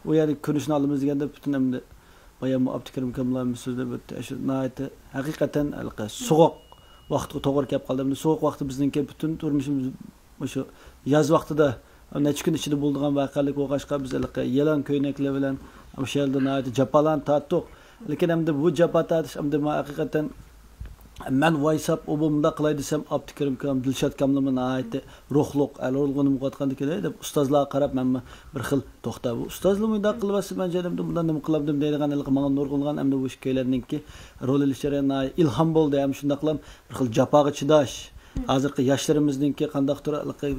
ئۇ يەردىكى كۆرۈنۈشنى ئالىمىز دېگەندە پۈتۈن ئەمدى بايام ئابدۇكېرىم ئاكاملار سۆزلەپ ئۆتتى. شۇ ناھايىتى ھەقىقەتەن ھېلىقى سوغۇق ۋاقىتقا توغرا كەپ قالدى. ئەمدى سوغۇق ۋاقتى بىزنىڭكى پۈتۈن تۇرمۇشىمىز مۇشۇ ياز ۋاقتىدا نەچچە كۈن ئىچىدە بولىدىغان ۋەقەلىك بولغاچقا، بىز ھېلىقى يېلان كۆينەكلەر بىلەن ئاشۇ يەردە ناھايىتى جاپالارنى تارتتۇق. لېكىن ئەمدى بۇ جاپا تارتىش ئەمدى مانا ھەقىقەتەن مەن ۋايساپ، ئۇ بۇ مۇنداق قىلاي دېسەم، ئابدۇكېرىم ئاكام، دىلشات ئاكاملىرىمۇ ناھايىتى روھلۇق، ئەلرولغا نېمە قىلىۋاتقاندىكىن دەپ ئۇستازلارغا قاراپ مەنمۇ بىر خىل توختا، بۇ ئۇستازلار مۇنداق قىلىۋاتسا، مەن جەنابىم مۇنداق نېمە قىلامدىم دەيدىغان ھېلىقى ماڭا نۇرغۇنلىغان ئەمدى بۇ ئىككىيلەننىڭكى رول ئېلىش جەريانى ناھايىتى ئىلھام بولدى. ھەم شۇنداقلا بىر خىل جاپاغا چىداش، ھازىرقى ياشلىرىمىزنىڭكى قانداقتۇر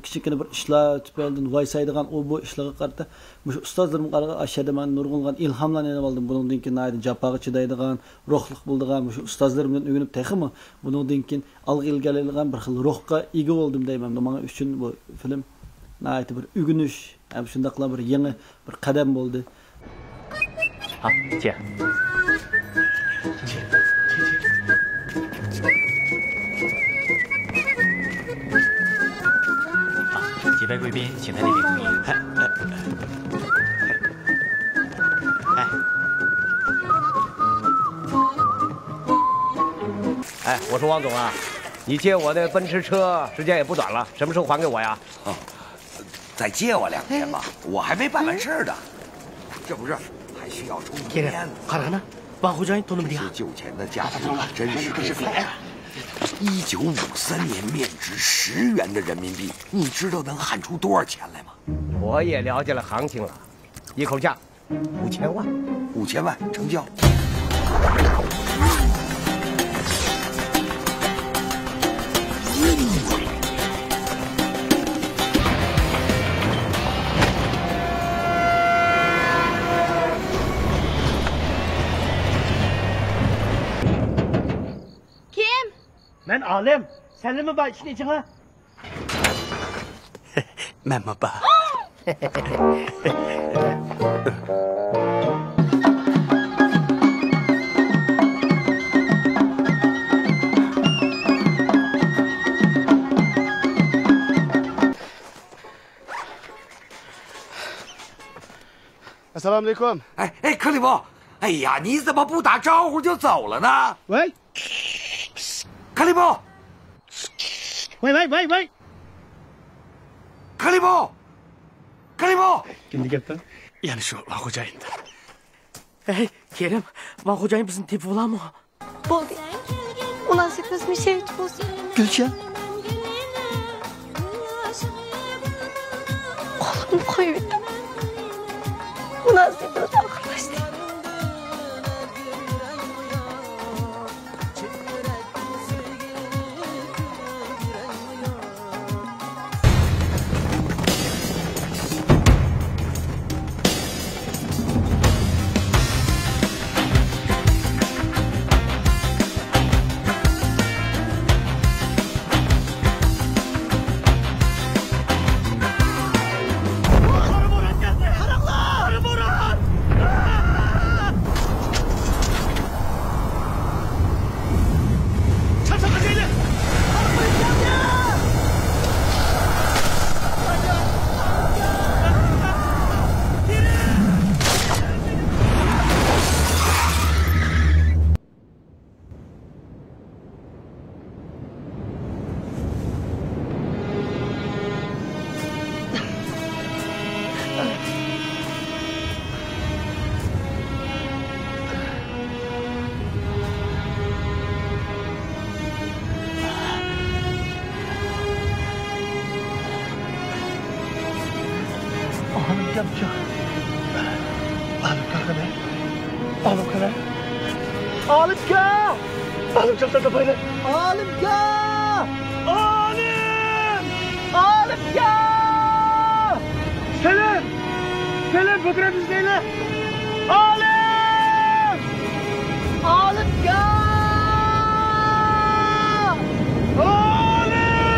كىچىككىنە بىر ئىشلار تۈپەيلىدىن ۋايسايدىغان ئۇ بۇ ئىشلارغا قارىتا مۇشۇ ئۇستازلىرىمغا قارىغان ئاشۇ يەردە مەن نۇرغۇنلىغان ئىلھاملارنى ئېلىۋالدىم. بۇنىڭدىن كېيىن ناھايىتى جاپاغا چىدايدىغان، روھلۇق بولىدىغان مۇشۇ ئۇستازلىرىمدىن ئۆگىنىپ تېخىمۇ بۇنىڭدىن كېيىن ئالغا ئىلگىرىلەيدىغان بىر خىل روھقا ئىگە بولدۇم دەيمەن. ماڭا ئۈچۈن بۇ فىلىم ناھايىتى بىر ئۆگىنىش ھەم شۇنداقلا بىر يېڭى بىر قەدەم بولدى. 好，请。请。请。请。啊，接待贵宾，请在这边注意。哎，哎，哎。哎，我说王总啊，你借我的奔驰车时间也不短了，什么时候还给我呀？哦，再借我两天吧，我还没办完事儿呢。这不是还需 كېرەم، قارىغىنا، ۋاڭ خوجايىن تونۇمىدى يا؟ 这些酒钱的价值可真是不菲啊！一九五三年面值十元的人民币，你知道能喊出多少钱来吗？我也了解了行情了，一口价五千万。五千万，成交。 كىم؟ مەن ئالىم. سەنلىمۇ بار ئىشنى ئېچىڭا. مەنمۇ بار. ئەسسالامۇئەلەيكۇم. 哎，哎，克里姆，哎呀，你怎么不打招呼就走了呢？喂，克里姆，喂，喂，喂，喂，克里姆，克里姆。 كىمدە گەپ بار؟ يەنە شۇ ۋاڭ خوجايىندا. ھەي، كېرىم، ۋاڭ خوجايىن بىزنى تېپىۋالامۇ؟ بولدى. مۇناسىۋىتىمىز مۇشۇ يەرگىچە بولسۇن. گۈلشەن. قولۇمنى قويۇۋېتىڭ. مۇناسىۋىتىمىز ئاخىرلاشتى. ئالىمجان قېنى؟ ئالىم قېنى؟ ئالىمجان! ئالىمجان تاپايلى. ئالىمجان! ئالىم! ئالىمجان! سېلىم! سېلىم، بۇ تەرەپكە ئىزدەيلى! ئالىم! ئالىمجان! ئالىم!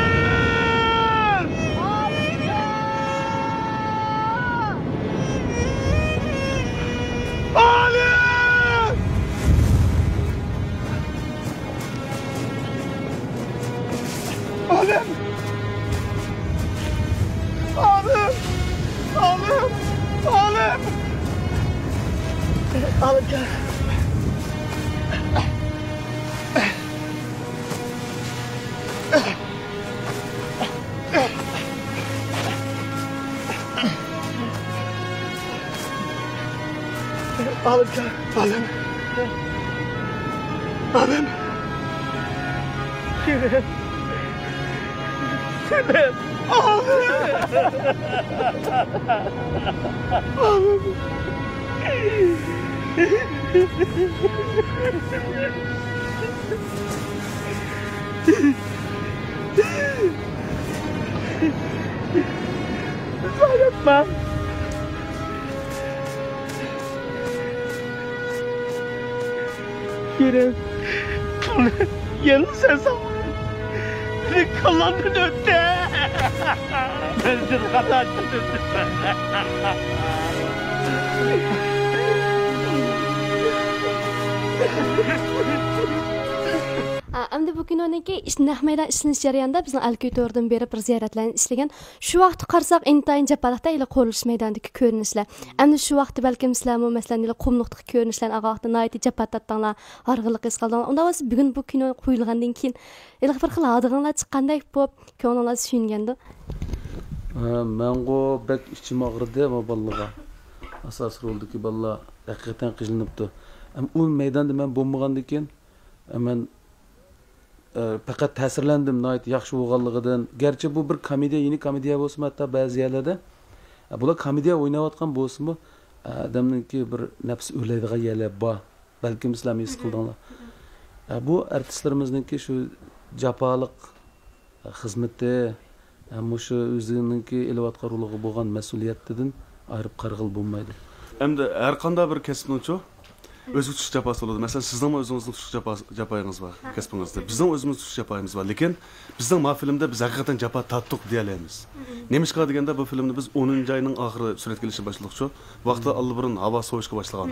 ئالىمجان! ئالىم! ئالىم! ئالىم! ئالىم! ئالىم! ئالىمجان! ئالىمجان! ئالىم! ئالىم! ئالىم! ئالىم! ئۇزاق ياتما. كېرىم، يەنە سەن ساڭا. مېنىڭ كاللامدىن ئۆتتى. مەن سېنى خاتا چۈشەندۈردۈم. ئا، ئەمدى بۇ كىنونىڭكى ئىش-، نەق مەيدان ئىشلىنىش جەريانىدا بىزنىڭ ئەلكۈي تورىدىن بېرىپ بىر زىيارەتلەرنى ئىشلىگەن. شۇ ۋاقىتتا قارىساق، ئىنتايىن جاپالىق-دە، ھېلى قۇرۇلۇش مەيدانىدىكى كۆرۈنۈشلەر. ئەمدى شۇ ۋاقىتتا بەلكىم سىلەرمۇ، مەسىلەن، ھېلى قۇملۇقتىكى كۆرۈنۈشلەرنى ئالغان ۋاقىتتا ناھايىتى جاپا تارتتىڭلار، ھارغىنلىق ھېس قىلدىڭلار. ئۇنداق بولسا، بۈگۈن بۇ كىنو قويۇلغاندىن كېيىن، ھېلىقى بىر خىل ھاردۇقۇڭلار چىققاندەك بولۇپ، كۆڭلۈڭلار سۆيۈنگەندۇ؟ ھە، مەنغۇ بەك ئىچىم ئاغرىدى، ما بالىلىغا. ئاساسىي رولدىكى بالىلار ھەقىقەتەن قىينىلىپتۇ. ئەم، ئۇ مەيداندا مەن بولمىغاندىكىن، ئە، مەن، ئە، پەقەت تەسىرلەندىم ناھايىتى ياخشى بولغانلىقىدىن. گەرچە بۇ بىر كومېدىيە، يېنىك كومېدىيە بولسىمۇ، ھەتتا بەزى يەرلەردە، ئە، بۇلار كومېدىيە ئويناۋاتقان بولسىمۇ، ئە، ئادەمنىڭكى بىر نەپسى ئۆرلەيدىغان يەرلەر بار. بەلكىم سىلەرمۇ ھېس قىلدىڭلار. ئە، بۇ ئارتىسلىرىمىزنىڭكى شۇ جاپالىق خىزمىتى، ھەم مۇشۇ ئۆزىنىڭكى ئېلىۋاتقان رولىغا بولغان مەسئۇلىيەتتىن ئايرىپ قارىغىلى بولمايدۇ. ئەمدى ھەر قانداق بىر كەسىپنىڭچۇ ئۆزىگە تۇشلۇق جاپاسى بولىدۇ. مەسىلەن، سىزنىڭمۇ ئۆزىڭىزنىڭ تۇشلۇق جاپا-، جاپايىڭىز بار كەسپىڭىزدە. بىزنىڭ ئۆزىمىزنىڭ تۇشلۇق جاپايىمىز بار. لېكىن بىزنىڭ ما فىلىمدە بىز ھەقىقەتەن جاپا تارتتۇق دېيەلەيمىز. نېمىشقا دېگەندە، بۇ فىلىمنى بىز ئونىنچى ئاينىڭ ئاخىرى سۈرەتكە ئېلىشنى باشلىدۇقچۇ. ۋاقتى ئاللىبۇرۇن ھاۋا سوۋۇشقا باشلىغان.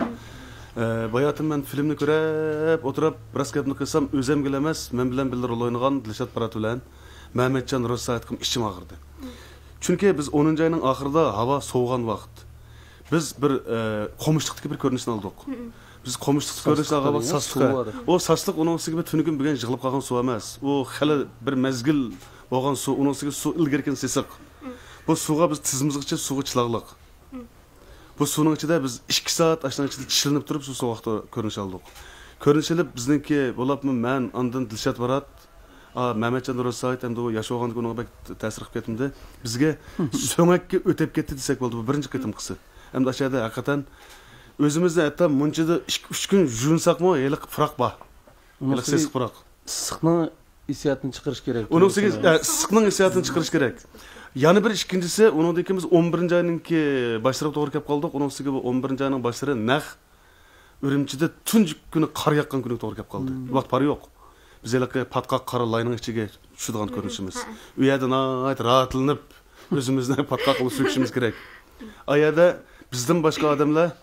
ئە، باياتىن مەن فىلىمنى كۆرۈپ ئولتۇرۇپ، راست گەپنى قىلسام، ئۆزۈمگىلا ئەمەس، مەن بىلەن بىللە رول ئوينىغان دىلشات پارات بىلەن مەمەتجان روزىسايىتقىمۇ ئىچىم ئاغرىدى. چۈنكى بىز ئونىنچى ئاينىڭ ئاخىرىدا ھاۋا سوۋۇغان ۋاقىت. بىز بىر، ئە، قومۇشلۇقتىكى بىر كۆرۈنۈشنى ئالدۇق. بىز قومۇشلۇقتىكى كۆرۈنۈشنى ئالغان ۋاقىت ساسلىق. ئۇ ساسلىق، ئۇنىڭ ئۈستىگە بىر تۈنۈگۈن بۈگۈن يىغىلىپ قالغان سۇ ئەمەس. ئۇ خېلى بىر مەزگىل بولغان سۇ، ئۇنىڭ ئۈستىگە سۇ ئىلگىرىكىدىن سېسىق. بۇ سۇغا بىز تىزىمىزغىچە سۇغا چىلاغلىق. بۇ سۇنىڭ ئىچىدە بىز ئىككى سائەت ئاشۇنىڭ ئىچىدە چىلىنىپ تۇرۇپ، شۇ سوغۇقتا كۆرۈنۈش ئالدۇق. كۆرۈنۈش ئېلىپ، بىزنىڭكى بولۇپمۇ مەن، ئاندىن دىلشات بارات، ئا، مەمەتجان روزىسايىت ھەمدە ئۇ ياش بولغاندىكىن ئۇنىڭغا بەك تەسىر قىلىپ كەتمىدى. بىزگە سۆڭەككە ئۆتۈپ كەتتى دېسەك بولىدۇ، بۇ بىرىنچى قېتىمقىسى. ئەمدى ئاشۇ يەردە ھەقىقەتەن ئۆزىمىزنى ھەتتا مۇنچىدا ئىككى، ئۈچ كۈن يۇيۇنساقمۇ، ھېلىقى پۇراق بار. ھېلىقى سېسىق پۇراق. ئىسسىقنىڭ ھېسسىياتىنى چىقىرىش كېرەك. ئۇنىڭ ئۈستىگە، ئە، ئىسسىقنىڭ ھېسسىياتىنى چىقىرىش كېرەك. يەنە بىر ئىككىنچىسى، ئۇنىڭدىن كېيىن بىز ئون بىرىنچى ئاينىڭكى باشلىرىغا توغرا كەپ قالدۇق. ئۇنىڭ ئۈستىگە بۇ ئون بىرىنچى ئاينىڭ باشلىرى نەق ئۈرۈمچىدە تۇنجى كۈنى قار ياغقان كۈنىگە توغرا كەپ قالدى. ۋاقىت پارى يوق. بىز ھېلىقى پاتقاق قارا لاينىڭ ئىچىگە چۈشىدىغان كۆرۈنۈشىمىز. ئۇ يەردە ناھايىتى راھەتلىنىپ، ئۆزىمىزنى پاتقاق بىلەن سۆكۈشىمىز كېرەك. ئا يەردە بىزدىن باشقا ئادەملەر،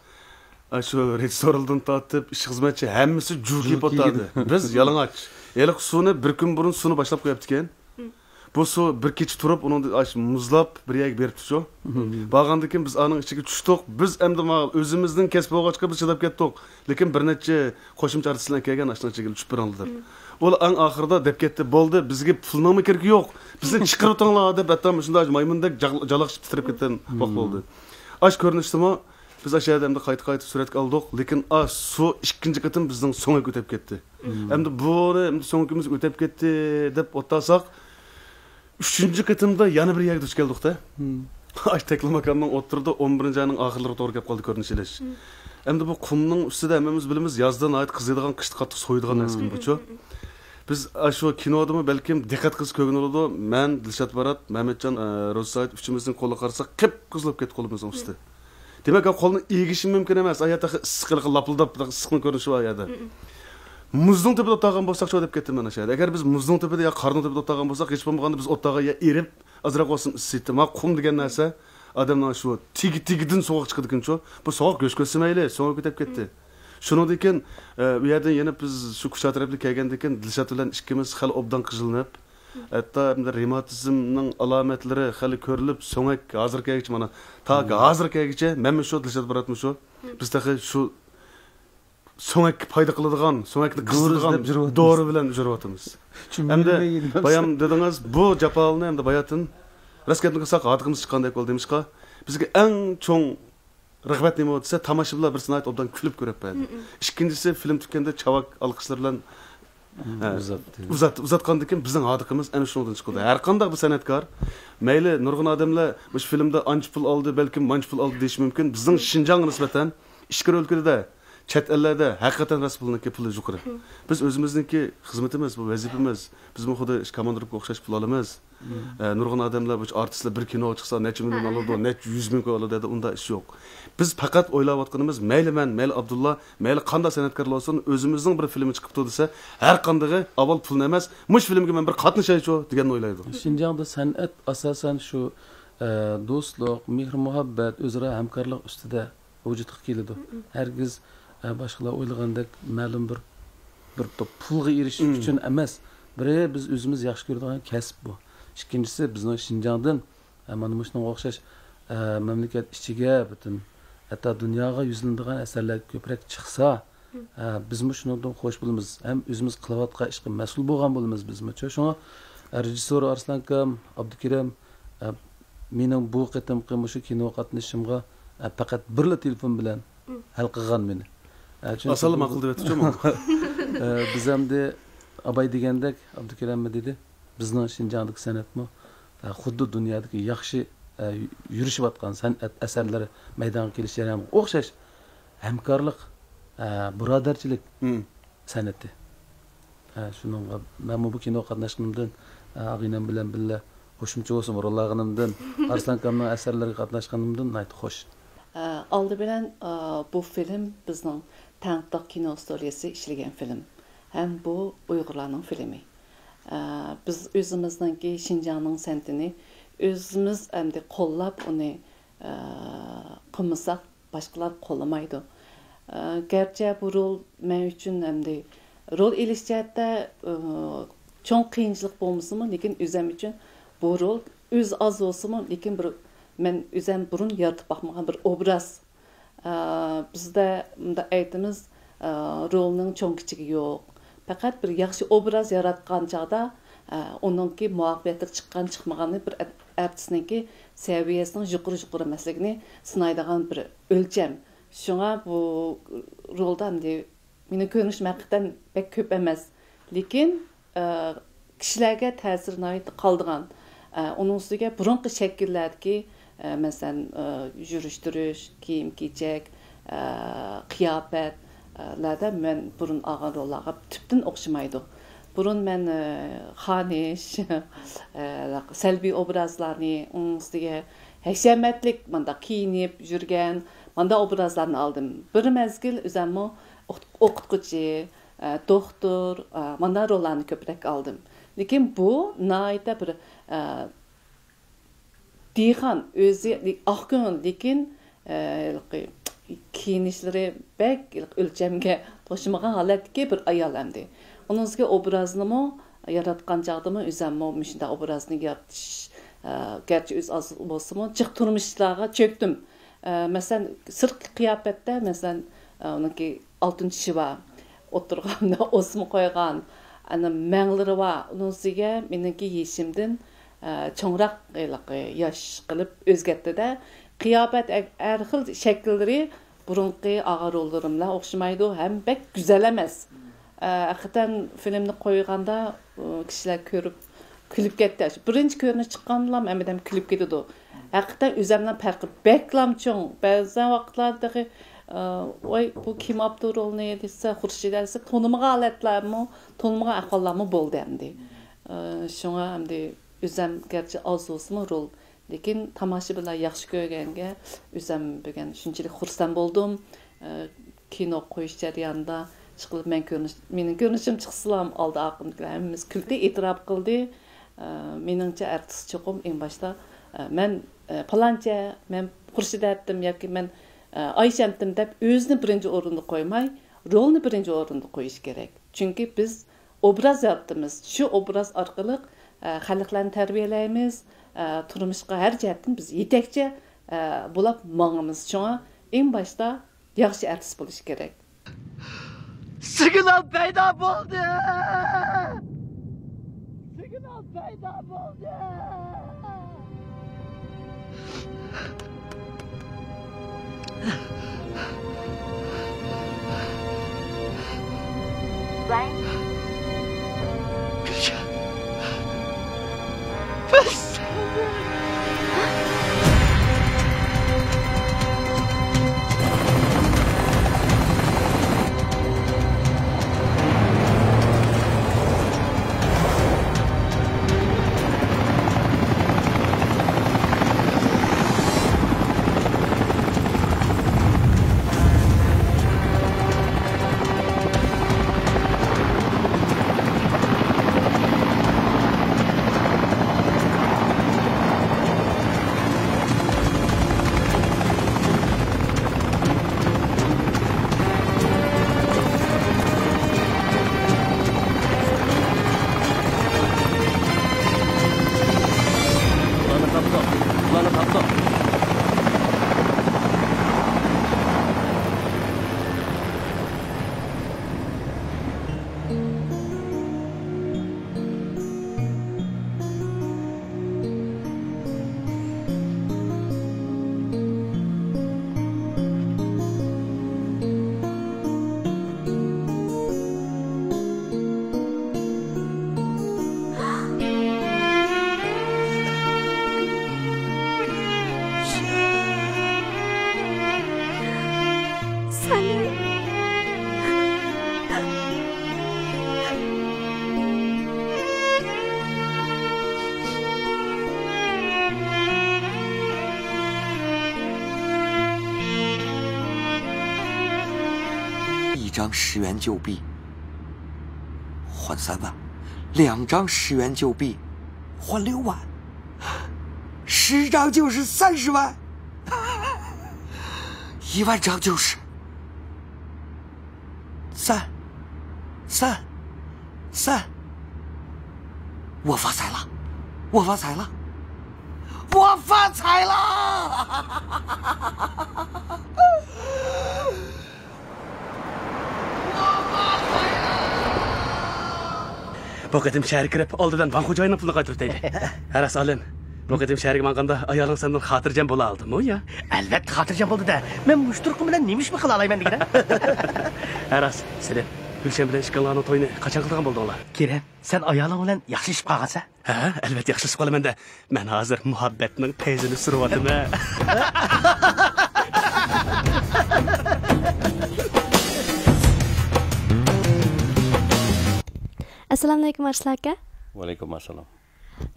ئا، شۇ رېژىسسورلىرىدىن تارتىپ، ئىش خىزمەتچى، ھەممىسى جۇۋا كىيىپ ئولتۇراتتى. بىز يالىڭاچ. ھېلىقى سۇنى بىر كۈن بۇرۇن سۇنى باشلاپ قويۇپتىكەن. بۇ سۇ بىر كېچە تۇرۇپ، ئۇنىڭدىن ئاش مۇزلاپ، بىر يەرگە بېرىپتۇ شۇ. باغاندىن كېيىن بىز ئانىڭ ئىچىگە چۈشتۇق. بىز ئەمدى مانا ئۆزىمىزنىڭ كەسپى بولغاچقا، بىز چىداپ كەتتۇق. لېكىن بىر نەچچە قوشۇمچە ئارتىس بىلەن كەلگەن ئاشۇنىڭ ئىچىگە چۈشۈپ بېرىڭلار دەپ. ئۇلار ئەڭ ئاخىرىدا دەپ كەتتى، بولدى، بىزگە پۇلنىڭمۇ كېرىكى يوق. بىزنى چىقىرىۋېتىڭلار دەپ، ھەتتا مۇشۇنداق مايمۇندەك جاغ-، جالاقشىپ تىترەپ كەتكەن ۋاقىت بولدى. ئاش كۆرۈنۈشتىمۇ بىز ئاشۇ يەردە ئەمدى قايتا-قايتا سۈرەتكە ئالدۇق، لېكىن ئا سۇ ئىككىنچى قېتىم بىزنىڭ سۆڭەك ئۆتۈپ كەتتى. ئەمدى بۇنى ئەمدى سۆڭىكىمىز ئۆتۈپ كەتتى دەپ ئولتۇرساق، ئۈچىنچى قېتىمدا يەنە بىر يەرگە دۇچ كەلدۇق-دە. ئاشۇ تەكلىماكاننىڭ ئوتتۇرىدا ئون بىرىنچى ئاينىڭ ئاخىرلىرىغا توغرا كەپ قالدى كۆرۈنۈش ئېلىش. ئەمدى بۇ قۇمنىڭ ئۈستىدە ھەممىمىز بىلىمىز، يازدا ناھايىتى قىزىيدىغان، قىشتا قاتتىق سوۋۇيدىغان نەرسىكەن بۇچۇ. بىز ئاشۇ كىنودىمۇ بەلكىم دىققەت قىلسا كۆرگەن بولىدۇ. مەن، دىلشات بارات، مەمەتجان، ئە، روزى سايىت ئۈچىمىزنىڭ قولىغا قارىساق، قىپقىزىل بولۇپ كەتتى قولىمىزنىڭ ئۈستى. دېمەك، قولنى ئېگىشى مۇمكىن ئەمەس. ئايا تېخى ئىسسىق، ھېلىقى لاپىلداپ، تېخى ئىسسىقنىڭ كۆرۈنۈشى بار ئايادا. مۇزنىڭ تۈپىدە ئولتۇرغان بولساقچۇ دەپ كەتتىم مەن ئاشۇ يەردە. ئەگەر بىز مۇزنىڭ تۈپىدە يا قارنىڭ تۈپىدە ئولتۇرغان بولساق، ھېچ بولمىغاندا بىز ئولتۇرغان يەر ئېرىپ، ئازراق بولسۇن ئىسسىيتتى. ما قۇم دېگەن نەرسە ئادەمنىڭ شۇ تېگى-تېگىدىن سوغۇق چىقىدىكەنچۇ. بۇ سوغۇق گۆش كۆرسە مەيلى، سوغۇق كېتىپ كەتتى. شۇنىڭدىن كېيىن، ئە، ئۇ يەردىن يەنە بىز شۇ كۇچا تەرەپلىك كەلگەندىن كېيىن، دىلشات بىلەن ئىككىمىز خېلى ئوبدان قىينىلىپ، ھەتتا ئەمدى رېماتىزمنىڭ ئالامەتلىرى خېلى كۆرۈلۈپ، سۆڭەك ھازىر كەلگۈچە، مانا، تاكى ھازىر كەلگۈچە مەنمۇ شۇ، دىلشات باراتمۇ شۇ. بىز تېخى شۇ سۆڭەككە پايدا قىلىدىغان، سۆڭەكنى قىزىتىدىغان دورا بىلەن يۈرۈۋاتىمىز. ئەمدى بايام دېدىڭىز، بۇ جاپالارنى ئەمدى باياتىن، راست گەپنى قىلساق، ھاردۇقىمىز چىققاندەك بولدى. نېمىشقا؟ بىزگە ئەڭ چوڭ رىغبەت نېمە دېسە، تاماشىبىنلار بىرسى ناھايىتى ئوبدان كۈلۈپ كۆرۈپ بەردى. ئىككىنچىسى، فىلىم تۈگىگەندە چاۋاك ئالقىشلار بىلەن، ئە، ئۇزاتتى. ئۇزات-، ئۇزاتقاندىن كېيىن بىزنىڭ ھاردۇقىمىز ئەنە شۇنىڭدىن چىقىدۇ. ھەر قانداق بىر سەنئەتكار، مەيلى نۇرغۇن ئادەملەر مۇشۇ فىلىمدا ئانچە پۇل ئالدى، بەلكىم مانچە پۇل ئالدى دېيىشى مۇمكىن. بىزنىڭ شىنجاڭغا نىسبەتەن ئىچكىرى ئۆلكىلەردە، چەت ئەللەردە ھەقىقەتەن راست پۇلنىڭكى پۇلى يۇقىرى. بىز ئۆزىمىزنىڭكى خىزمىتىمىز، بۇ ۋەزىپىمىز. بىزمۇ خۇددى كاماندىروپكىغا ئوخشاش پۇل ئالىمىز. ئە، نۇرغۇن ئادەملەر، بۇ ئارتىسلار بىر كىنوغا چىقسا نەچچە مىليون ئالىدۇ، نەچچە يۈز مىڭ ئالىدۇ دەيدۇ، ئۇنداق ئىش يوق. بىز پەقەت ئويلاۋاتقىنىمىز، مەيلى مەن، مەيلى ئابدۇللا، مەيلى قانداق سەنئەتكارلار بولسۇن، ئۆزىمىزنىڭ بىر فىلىمى چىقىپتۇ دېسە، ھەر قاندىقى ئاۋۋال پۇلنى ئەمەس، مۇشۇ فىلىمگە مەن بىر قاتنىشايچۇ دېگەننى ئويلايدۇ. شىنجاڭدا سەنئەت ئاساسەن شۇ، ئە، دوستلۇق، مېھىر-مۇھەببەت، ئۆزئارا ھەمكارلىق ئۈستىدە ۋۇجۇدقا كېلىدۇ. ھەرگىز، ئە، باشقىلار ئويلىغاندەك مەلۇم بىر، بىر توپ پۇلغا ئېرىشىش ئۈچۈن ئەمەس. بىرى، بىز ئۆزىمىز ياخشى كۆرىدىغان كەسىپ بۇ. ئىككىنچىسى، بىزنىڭ شىنجاڭدىن، ئە، مانا مۇشۇنىڭغا ئوخشاش، ئە، مەملىكەت ئىچىگە پۈتۈن، ھەتتا دۇنياغا يۈزلىنىدىغان ئەسەرلەر كۆپرەك چىقسا، ئە، بىزمۇ شۇنىڭدىن خوش بولىمىز. ھەم ئۆزىمىز قىلىۋاتقان ئىشقا مەسئۇل بولغان بولىمىز بىزمۇچۇ. شۇڭا، ئە، رېژىسسور ئارسلان ئاكام، ئابدۇكېرىم، ئە، مېنىڭ بۇ قېتىمقى مۇشۇ كىنوغا قاتنىشىشىمغا، ئە، پەقەت بىرلا تېلېفون بىلەن ھەل قىلغان مېنى. ئە، چۈنكى ئاسانلا بۇ ماقۇل دەپ ئېيتىپچۇ ماڭا. ئە، بىز ئەمدى ئاباي دېگەندەك، ئابدۇكېرەممۇ دېدى، بىزنىڭ شىنجاڭدىكى سەنئەتمۇ، ئە، خۇددى دۇنيادىكى ياخشى، ئە، يۈرۈشۈۋاتقان سەنئەت ئەسەرلىرى مەيدانغا كېلىش جەريانىغا ئوخشاش ھەمكارلىق، ئە، بۇرادەرچىلىك سەنئىتى. ھە، شۇنىڭغا مەنمۇ بۇ كىنوغا قاتناشقىنىمدىن، ھە، ئاغىنەم بىلەن بىللە قوشۇمچە بولسىمۇ رول ئالغىنىمدىن، ئارسلان ئاكامنىڭ ئەسەرلىرىگە قاتناشقىنىمدىن ناھايىتى خۇش. ئە، ئالدى بىلەن، ئە، بۇ فىلىم بىزنىڭ تەڭتۇتاق كىنو ستۇدىيەسى ئىشلىگەن فىلىم. ھەم بۇ ئۇيغۇرلارنىڭ فىلىمى. ئە، بىز ئۆزىمىزنىڭكى شىنجاڭنىڭ سەنئىتىنى ئۆزىمىز ئەمدى قوللاپ ئۇنى، ئە، قىلمىساق باشقىلار قوللىمايدۇ. ئە، گەرچە بۇ رول مەن ئۈچۈن ئەمدى رول ئېلىش جەھەتتە، ئە، چوڭ قىيىنچىلىق بولمىسىمۇ، لېكىن ئۆزەم ئۈچۈن بۇ رول ئۆزى ئاز بولسىمۇ، لېكىن بىر مەن ئۆزەم بۇرۇن يارىتىپ باقمىغان بىر ئوبراز. ئە، بىزدە مۇنداق ئېيتىمىز، ئە، رولنىڭ چوڭ كىچىكى يوق. پەقەت بىر ياخشى ئوبراز ياراتقان چاغدا، ئە، ئۇنىڭكى مۇۋەپپەقىيەتلىك چىققان چىقمىغاننى بىر ئەر-، ئارتىستنىڭكى سەۋىيەسىنىڭ يۇقىرى يۇقىرى ئەمەسلىكىنى سىنايدىغان بىر ئۆلچەم. شۇڭا بۇ رولدا ئەمدى مېنىڭ كۆرۈنۈشۈم ھەقىقەتەن بەك كۆپ ئەمەس. لېكىن، ئە، كىشىلەرگە تەسىرى ناھايىتى قالىدىغان، ئە، ئۇنىڭ ئۈستىگە بۇرۇنقى شەكىللەردىكى، ئە، مەسىلەن، ئە، يۈرۈش-تۇرۇش، كىيىم-كېچەك، ئە، قىياپەت، ئە، لەردە مەن بۇرۇن ئالغان روللارغا تۈپتىن ئوخشىمايدۇ. بۇرۇن مەن، ئە، خانىش، ئە، سەلبىي ئوبرازلارنى، ئۇنىڭ ئۈستىگە ھەشەمەتلىك مانداق كىيىنىپ يۈرگەن، مانداق ئوبرازلارنى ئالدىم. بىر مەزگىل ئۆزەممۇ ئوقۇت-، ئوقۇتقۇچى، ئە، دوختۇر، ئە، مانداق روللارنى كۆپرەك ئالدىم. لېكىن بۇ ناھايىتى بىر، ئە، دېھقان ئۆزى ئاق كۆڭۈل، لېكىن، ئە، ھېلىقى كىيىنىشلىرى بەك ھېلىقى ئۆلچەمگە توشمىغان ھالەتتىكى بىر ئايال ئەمدى. ئۇنىڭ ئۈستىگە ئوبرازنىمۇ ياراتقان چاغدىمۇ ئۆزەممۇ مۇشۇنداق ئوبرازنى يارىتىش، ئە، گەرچە ئۆزى ئاز بولسىمۇ، جىق تۇرمۇشلارغا چۆكتۈم. ئە، مەسىلەن، سىرتقى قىياپەتتە، مەسىلەن، ئە، ئۇنىڭكى ئالتۇن چىشى بار، ئوتتۇرىغا ئوسما قويغان، ئەنە، مەڭلىرى بار. ئۇنىڭ ئۈستىگە مېنىڭكى يېشىمدىن، ئە، چوڭراق ھېلىقى ياش قىلىپ ئۆزگەرتتى-دە. قىياپەت ھە-، ھەر خىل شەكىللىرى بۇرۇنقى ئالغان روللىرىم بىلەن ئوخشىمايدۇ ھەم بەك گۈزەل ئەمەس. ئە، ھەقىقەتەن فىلىمنى قويغاندا، ئۇ، كىشىلەر كۆرۈپ كۈلۈپ كەتتى. شۇ بىرىنچى كۆرۈنۈش چىققاندىلا ھەممە ئادەم كۈلۈپ كېتىدۇ. ھەقىقەتەن ئۆزەمنىڭ پەرقى بەكلا چوڭ. بەزى ۋاقىتلاردا تېخى، ئە، ۋاي، بۇ كىم ئاپتۇ رولنى دېسە، خۇرشىدە دېسە، تونۇمىغان ھالەتلەرمۇ، تونۇمىغان ئەھۋاللارمۇ بولدى ئەمدى. ئە، شۇڭا ئەمدى ئۆزەم گەرچە ئاز بولسىمۇ رول، لېكىن تاماشىبىنلار ياخشى كۆرگەنگە ئۆزەم بۈگۈن شۇنچىلىك خۇرسەن بولدۇم. ئە، كىنو قويۇش جەريانىدا ئىشقىلىپ مەن كۆرۈنۈش، مېنىڭ كۆرۈنۈشۈم چىقسىلا ئالدى ئارقىمدىكىلەر ھەممىمىز كۈلدى، ئېتىراپ قىلدى. ئە، مېنىڭچە ئارتىس چوقۇم ئەڭ باشتا، ئە، مەن، ئە، پالانچە، مەن خۇرشىدەتتىم ياكى مەن، ئە، ئايشەمتىم دەپ ئۆزىنى بىرىنچى ئورۇندا قويماي، رولنى بىرىنچى ئورۇندا قويۇش كېرەك. چۈنكى بىز ئوبراز يارىتىمىز. شۇ ئوبراز ئارقىلىق، ئە، خەلقلەرنى تەربىيەلەيمىز، ئە، تۇرمۇشقا ھەر جەھەتتىن بىز يېتەكچى، ئە، بولاپ ماڭىمىز. شۇڭا ئەڭ باشتا ياخشى ئارتىس بولۇش كېرەك. سىگنال پەيدا بولدى! سىگنال پەيدا بولدى! 十元旧币换三万，两张十元旧币换六万，十张就是三十万，一万张就是三三三，我发财了，我发财了，我发财了！ بۇ قېتىم شەھەرگە كىرىپ، ئالدى بىلەن ۋاڭ خوجايىننىڭ پۇلىنى قايتۇرۇپ دەيلى. ھە راست، ئالىم. بۇ قېتىم شەھەرگە ماڭغاندا ئايالىڭ سەندىن خاتىرجەم بولالايدۇ يا؟ ئەلۋەتتە خاتىرجەم بولىدۇ-دە. مەن مۇشۇ تۇرقۇم بىلەن نېمە ئىشمۇ قىلالايمەن دېگىنە. ھە راست، سېلىم. گۈلشەن بىلەن ئىككىڭلارنىڭ تويىنى قاچان قىلىدىغان بولدۇڭلار؟ كېرەم، سەن ئايالىڭ بىلەن ياخشىلىشىپ قالغانسەن. ھە، ئەلۋەتتە ياخشىلىشىپ قالىمەن-دە. مەن ھازىر مۇھەببەتنىڭ پەيزىنى سۈرۈۋاتىمەن. ئەسسالامۇئەلەيكۇم، ئارسلان ئاكا. ۋەئەلەيكۇم ئەسسالام.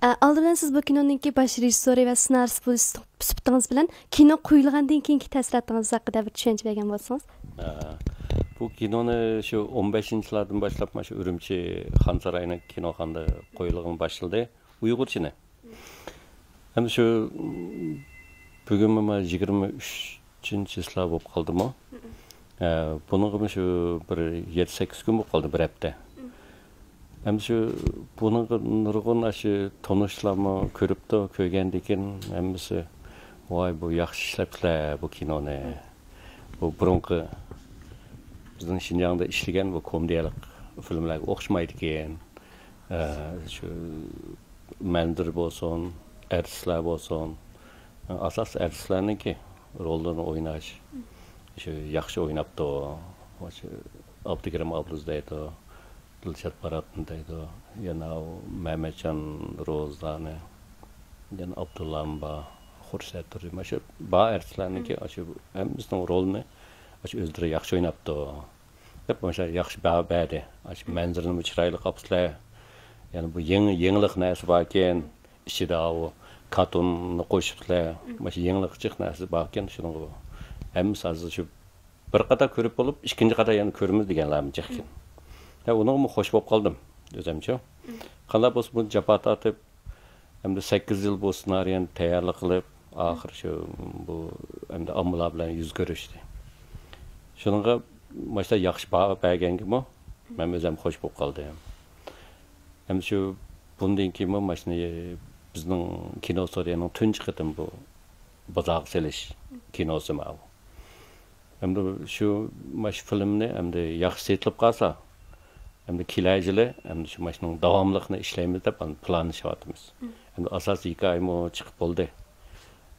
ئە، ئالدى بىلەن سىز بۇ كىنونىڭكى باش رېژىسسورى ۋە سېنارىست بولۇش سۈپىتىڭىز بىلەن كىنو قويۇلغاندىن كېيىنكى تەسىراتىڭىز ھەققىدە بىر چۈشەنچە بەرگەن بولسىڭىز. ئە، بۇ كىنونى شۇ ئون بەشىنچىلاردىن باشلاپ، مانا شۇ ئۈرۈمچى خان سارايىنىڭ كىنوخانىدا قويۇلغىنى باشلىدى. ئۇيغۇرچىنى. ئەمدى شۇ بۈگۈنمۇ مانا يىگىرمە ئۈچىنچى چىسلا بولۇپ قالدىمۇ؟ ھە، بۇنىڭغىمۇ شۇ بىر يەتتە سەككىز كۈن بولۇپ قالدى، بىر ھەپتە. ئەمدى شۇ بۇنىڭغا نۇرغۇن ئاشۇ تونۇشلارمۇ كۆرۈپتۇ، كۆرگەندىكىن ھەممىسى، ۋاي، بۇ ياخشى ئىشلەپتىلە بۇ كىنونى. بۇ بۇرۇنقى بىزنىڭ شىنجاڭدا ئىشلىگەن بۇ كومېدىيەلىك فىلىملەرگە ئوخشىمايدىكەن. ئە، شۇ مەنزىرە بولسۇن، ئارتىسلار بولسۇن، ئاساس ئارتىسلارنىڭكى روللىرىنى ئويناش، شۇ ياخشى ئويناپتۇ. شۇ ئابدۇكېرىم ئابلىز دەيدۇ، دىلشات باراتنى دەيدۇ، يەنە ئۇ مەمەتجان روزانى، يەنە ئابدۇللام بار، خۇرسەت تۇردى. مانا شۇ بار ئارتىسلارنىڭكى شۇ ھەممىسىنىڭ رولىنى شۇ ئۆزلىرى ياخشى ئويناپتۇ. دەپ مۇشۇ ياخشى باھا بەردى. ئاشۇ مەنزىرىنىمۇ چىرايلىق ئاپسىلەر. يەنە بۇ يېڭى، يېڭىلىق نەرسە باركەن. ئىچىدە ئاۋۇ كارتوننى قوشۇپسىلەر. مۇشۇ يېڭىلىق جىق نەرسە باركەن شۇنىڭغۇ. ھەممىسى ھازىر شۇ بىر قاتا كۆرۈپ بولۇپ، ئىككىنچى قاتا يەنە كۆرىمىز دېگەنلەرمۇ جىقكەن. ھە، ئۇنىڭغىمۇ خوش بولۇپ قالدىم ئۆزۈمچۇ. قانداق بولسا بۇ جاپا تارتىپ، ئەمدى سەككىز يىل بۇ سېنارىيەنى تەييارلىق قىلىپ، ئاخىر شۇ بۇ ئەمدى ئاممىلار بىلەن يۈز كۆرۈشتى. شۇنىڭغا ماشۇنداق ياخشى باھا بەرگەنگىمۇ مەن ئۆزۈم خوش بولۇپ قالدىم. ئەمدى شۇ بۇندىن كېيىنمۇ ماشۇنى بىزنىڭ كىنو ستۇدىيەنىڭ تۇنجى قېتىم بۇ بازارغا سېلىش كىنوسى ماۋۇ. ئەمدى شۇ، مانا شۇ فىلىمنى ئەمدى ياخشى سېتىلىپ قالسا، ئەمدى كېلەر يىلى ئەمدى شۇ، مانا شۇنىڭ داۋاملىقىنى ئىشلەيمىز دەپ ئەمدى پىلانلىشىۋاتىمىز. ئەمدى ئاساسىي ھېكايىمۇ چىقىپ بولدى.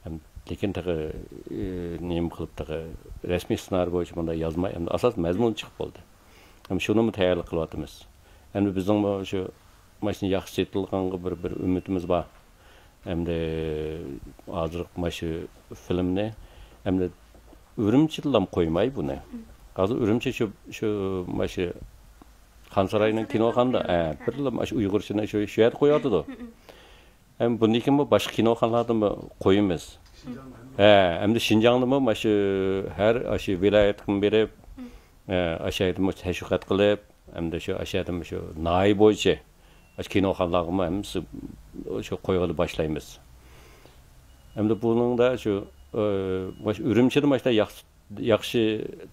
ئەم، لېكىن تېخى، ئى، نېمە قىلىپ تېخى رەسمىي سېنارىي بويىچە بۇنداق يازماي، ئەمدى ئاساس مەزمۇن چىقىپ بولدى. ئەمدى شۇنىمۇ تەييارلىق قىلىۋاتىمىز. ئەمدى بىزنىڭمۇ شۇ ماشىنا ياخشى سېتىلغانغا بىر، بىر ئۈمىدىمىز بار. ئەمدى ھازىرقى مانا شۇ فىلىمنى ئەمدى ئۈرۈمچىدىلا قويماي بۇنى. ھازىر ئۈرۈمچى شۇ، شۇ مانا شۇ خانساراينىڭ كىنوخانىدا، ھە، بىرلا مانا شۇ ئۇيغۇرچىنى شۇ، شۇ يەردە قويۇۋاتىدۇ. ھەم بۇندىن كېيىنمۇ باشقا كىنوخانىلاردىمۇ قويىمىز. ھە، ئەمدى شىنجاڭدىمۇ مانا شۇ ھەر ئاشۇ ۋىلايەتكىمۇ بېرىپ، ھە، ئاشۇ يەردىمۇ تەشۋىقات قىلىپ، ئەمدى شۇ ئاشۇ يەردىمۇ شۇ ناھىيە بويىچە ئاشۇ كىنوخانىلارغىمۇ ھەممىسى شۇ قويغىلى باشلايمىز. ئەمدى بۇنىڭدا شۇ، ئە، مانا شۇ ئۈرۈمچىدە مانا شۇنداق ياخشى، ياخشى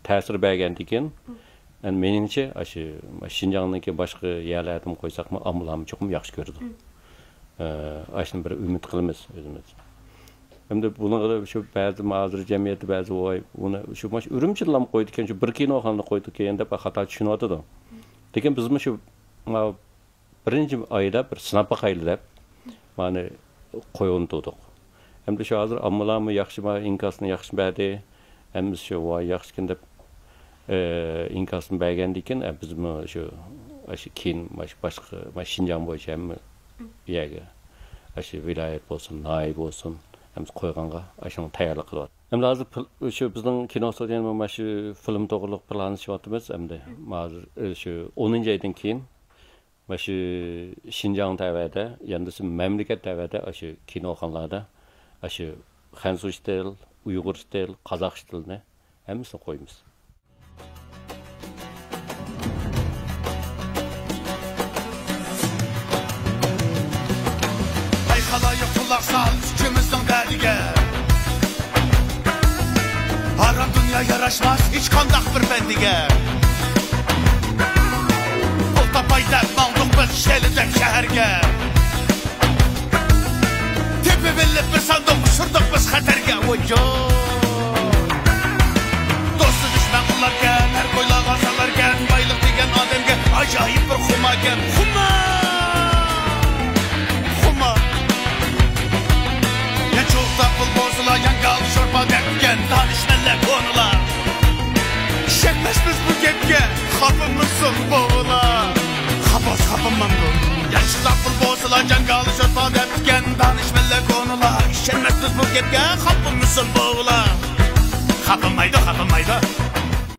تەسىر بەرگەندىكىن، ئەمدى مېنىڭچە، ئاشۇ شىنجاڭنىڭكى باشقا يەرلەردىمۇ قويساقمۇ، ئاممىلارمۇ چوقۇم ياخشى كۆرىدۇ. ئە، ئاشۇنى بىر ئۈمىد قىلىمىز ئۆزىمىز. ئەمدى بۇنىڭغا شۇ بەزى ھازىر جەمئىيەتتە بەزى، ۋاي، ئۇنى شۇ مانا شۇ ئۈرۈمچىدىلا قويىدىكەن، شۇ بىر كىنوخانىدا قويىدىكەن دەپ خاتا چۈشىنىۋاتىدۇ. لېكىن بىزمۇ شۇ، مانا بىرىنچى ئايدا بىر سىناپ باقايلى دەپ، مانا قويۇۋاتىدۇق. ئەمدى شۇ ھازىر ئاممىلارمۇ ياخشى، مانا ئىنكاسنى ياخشى بەردى. ھەممىسى شۇ، ۋاي، ياخشىكەن دەپ، ئى، ئىنكاسنى بەرگەندىكىن، ئە، بىزمۇ شۇ، ئاشۇ كېيىن، مانا شۇ باشقا، مانا شىنجاڭ بويىچە ھەممە يەرگە، ئاشۇ ۋىلايەت بولسۇن، ناھىيە بولسۇن، ھەممىسى قويغانغا، ئاشۇنىڭ تەييارلىق قىلىۋاتىمىز. ئەمدى ھازىر پىل-، شۇ بىزنىڭ كىنو ستۇدىيەمۇ مانا شۇ فىلىم توغرۇلۇق پىلانلىشىۋاتىمىز. ئەمدى ھازىر، ئى، شۇ ئونىنچى ئايدىن كېيىن مانا شۇ شىنجاڭ تەۋەدە، يەنە بولمىسا مەملىكەت تەۋەدە ئاشۇ كىنوخانىلاردا ئاشۇ خەنزۇچە تىل، ئۇيغۇرچە تىل، قازاقچە تىلنى ھەممىسىنى قويىمىز. ئىشماس ھېچقانداق بىر بەندىگە. پۇل تاپاي دەپ ماڭدۇق بىز شەلىدەك شەھەرگە. تېپىۋېلىپ بىر ساندۇق ئۇچۇردۇق بىز خەتەرگە. ۋوي جان. دوستى دۈشمەن قىلاركەن، ھەر كويلارغا سالاركەن. بايلىق دېگەن ئادەمگە ئاجايىپ بىر خۇماركەن. خۇمار! خۇمار! يانچۇقتا پۇل بولسىلا، يانگال شورپا دەپتىكەن دانىشمەنلەر كونىلار. ئىشەنمەسمىز بۇ گەپكە، خاپىمىسۇن بوۋىلار. خاپاس خاپىمامدۇ؟ يانچۇقتا پۇل بولسىلا، يانگال شورپا دەپتىكەن دانىشمەنلەر كونىلار. ئىشەنمەسمىز بۇ گەپكە، خاپىمىسۇن بوۋىلار. خاپىمايدۇ، خاپىمايدۇ.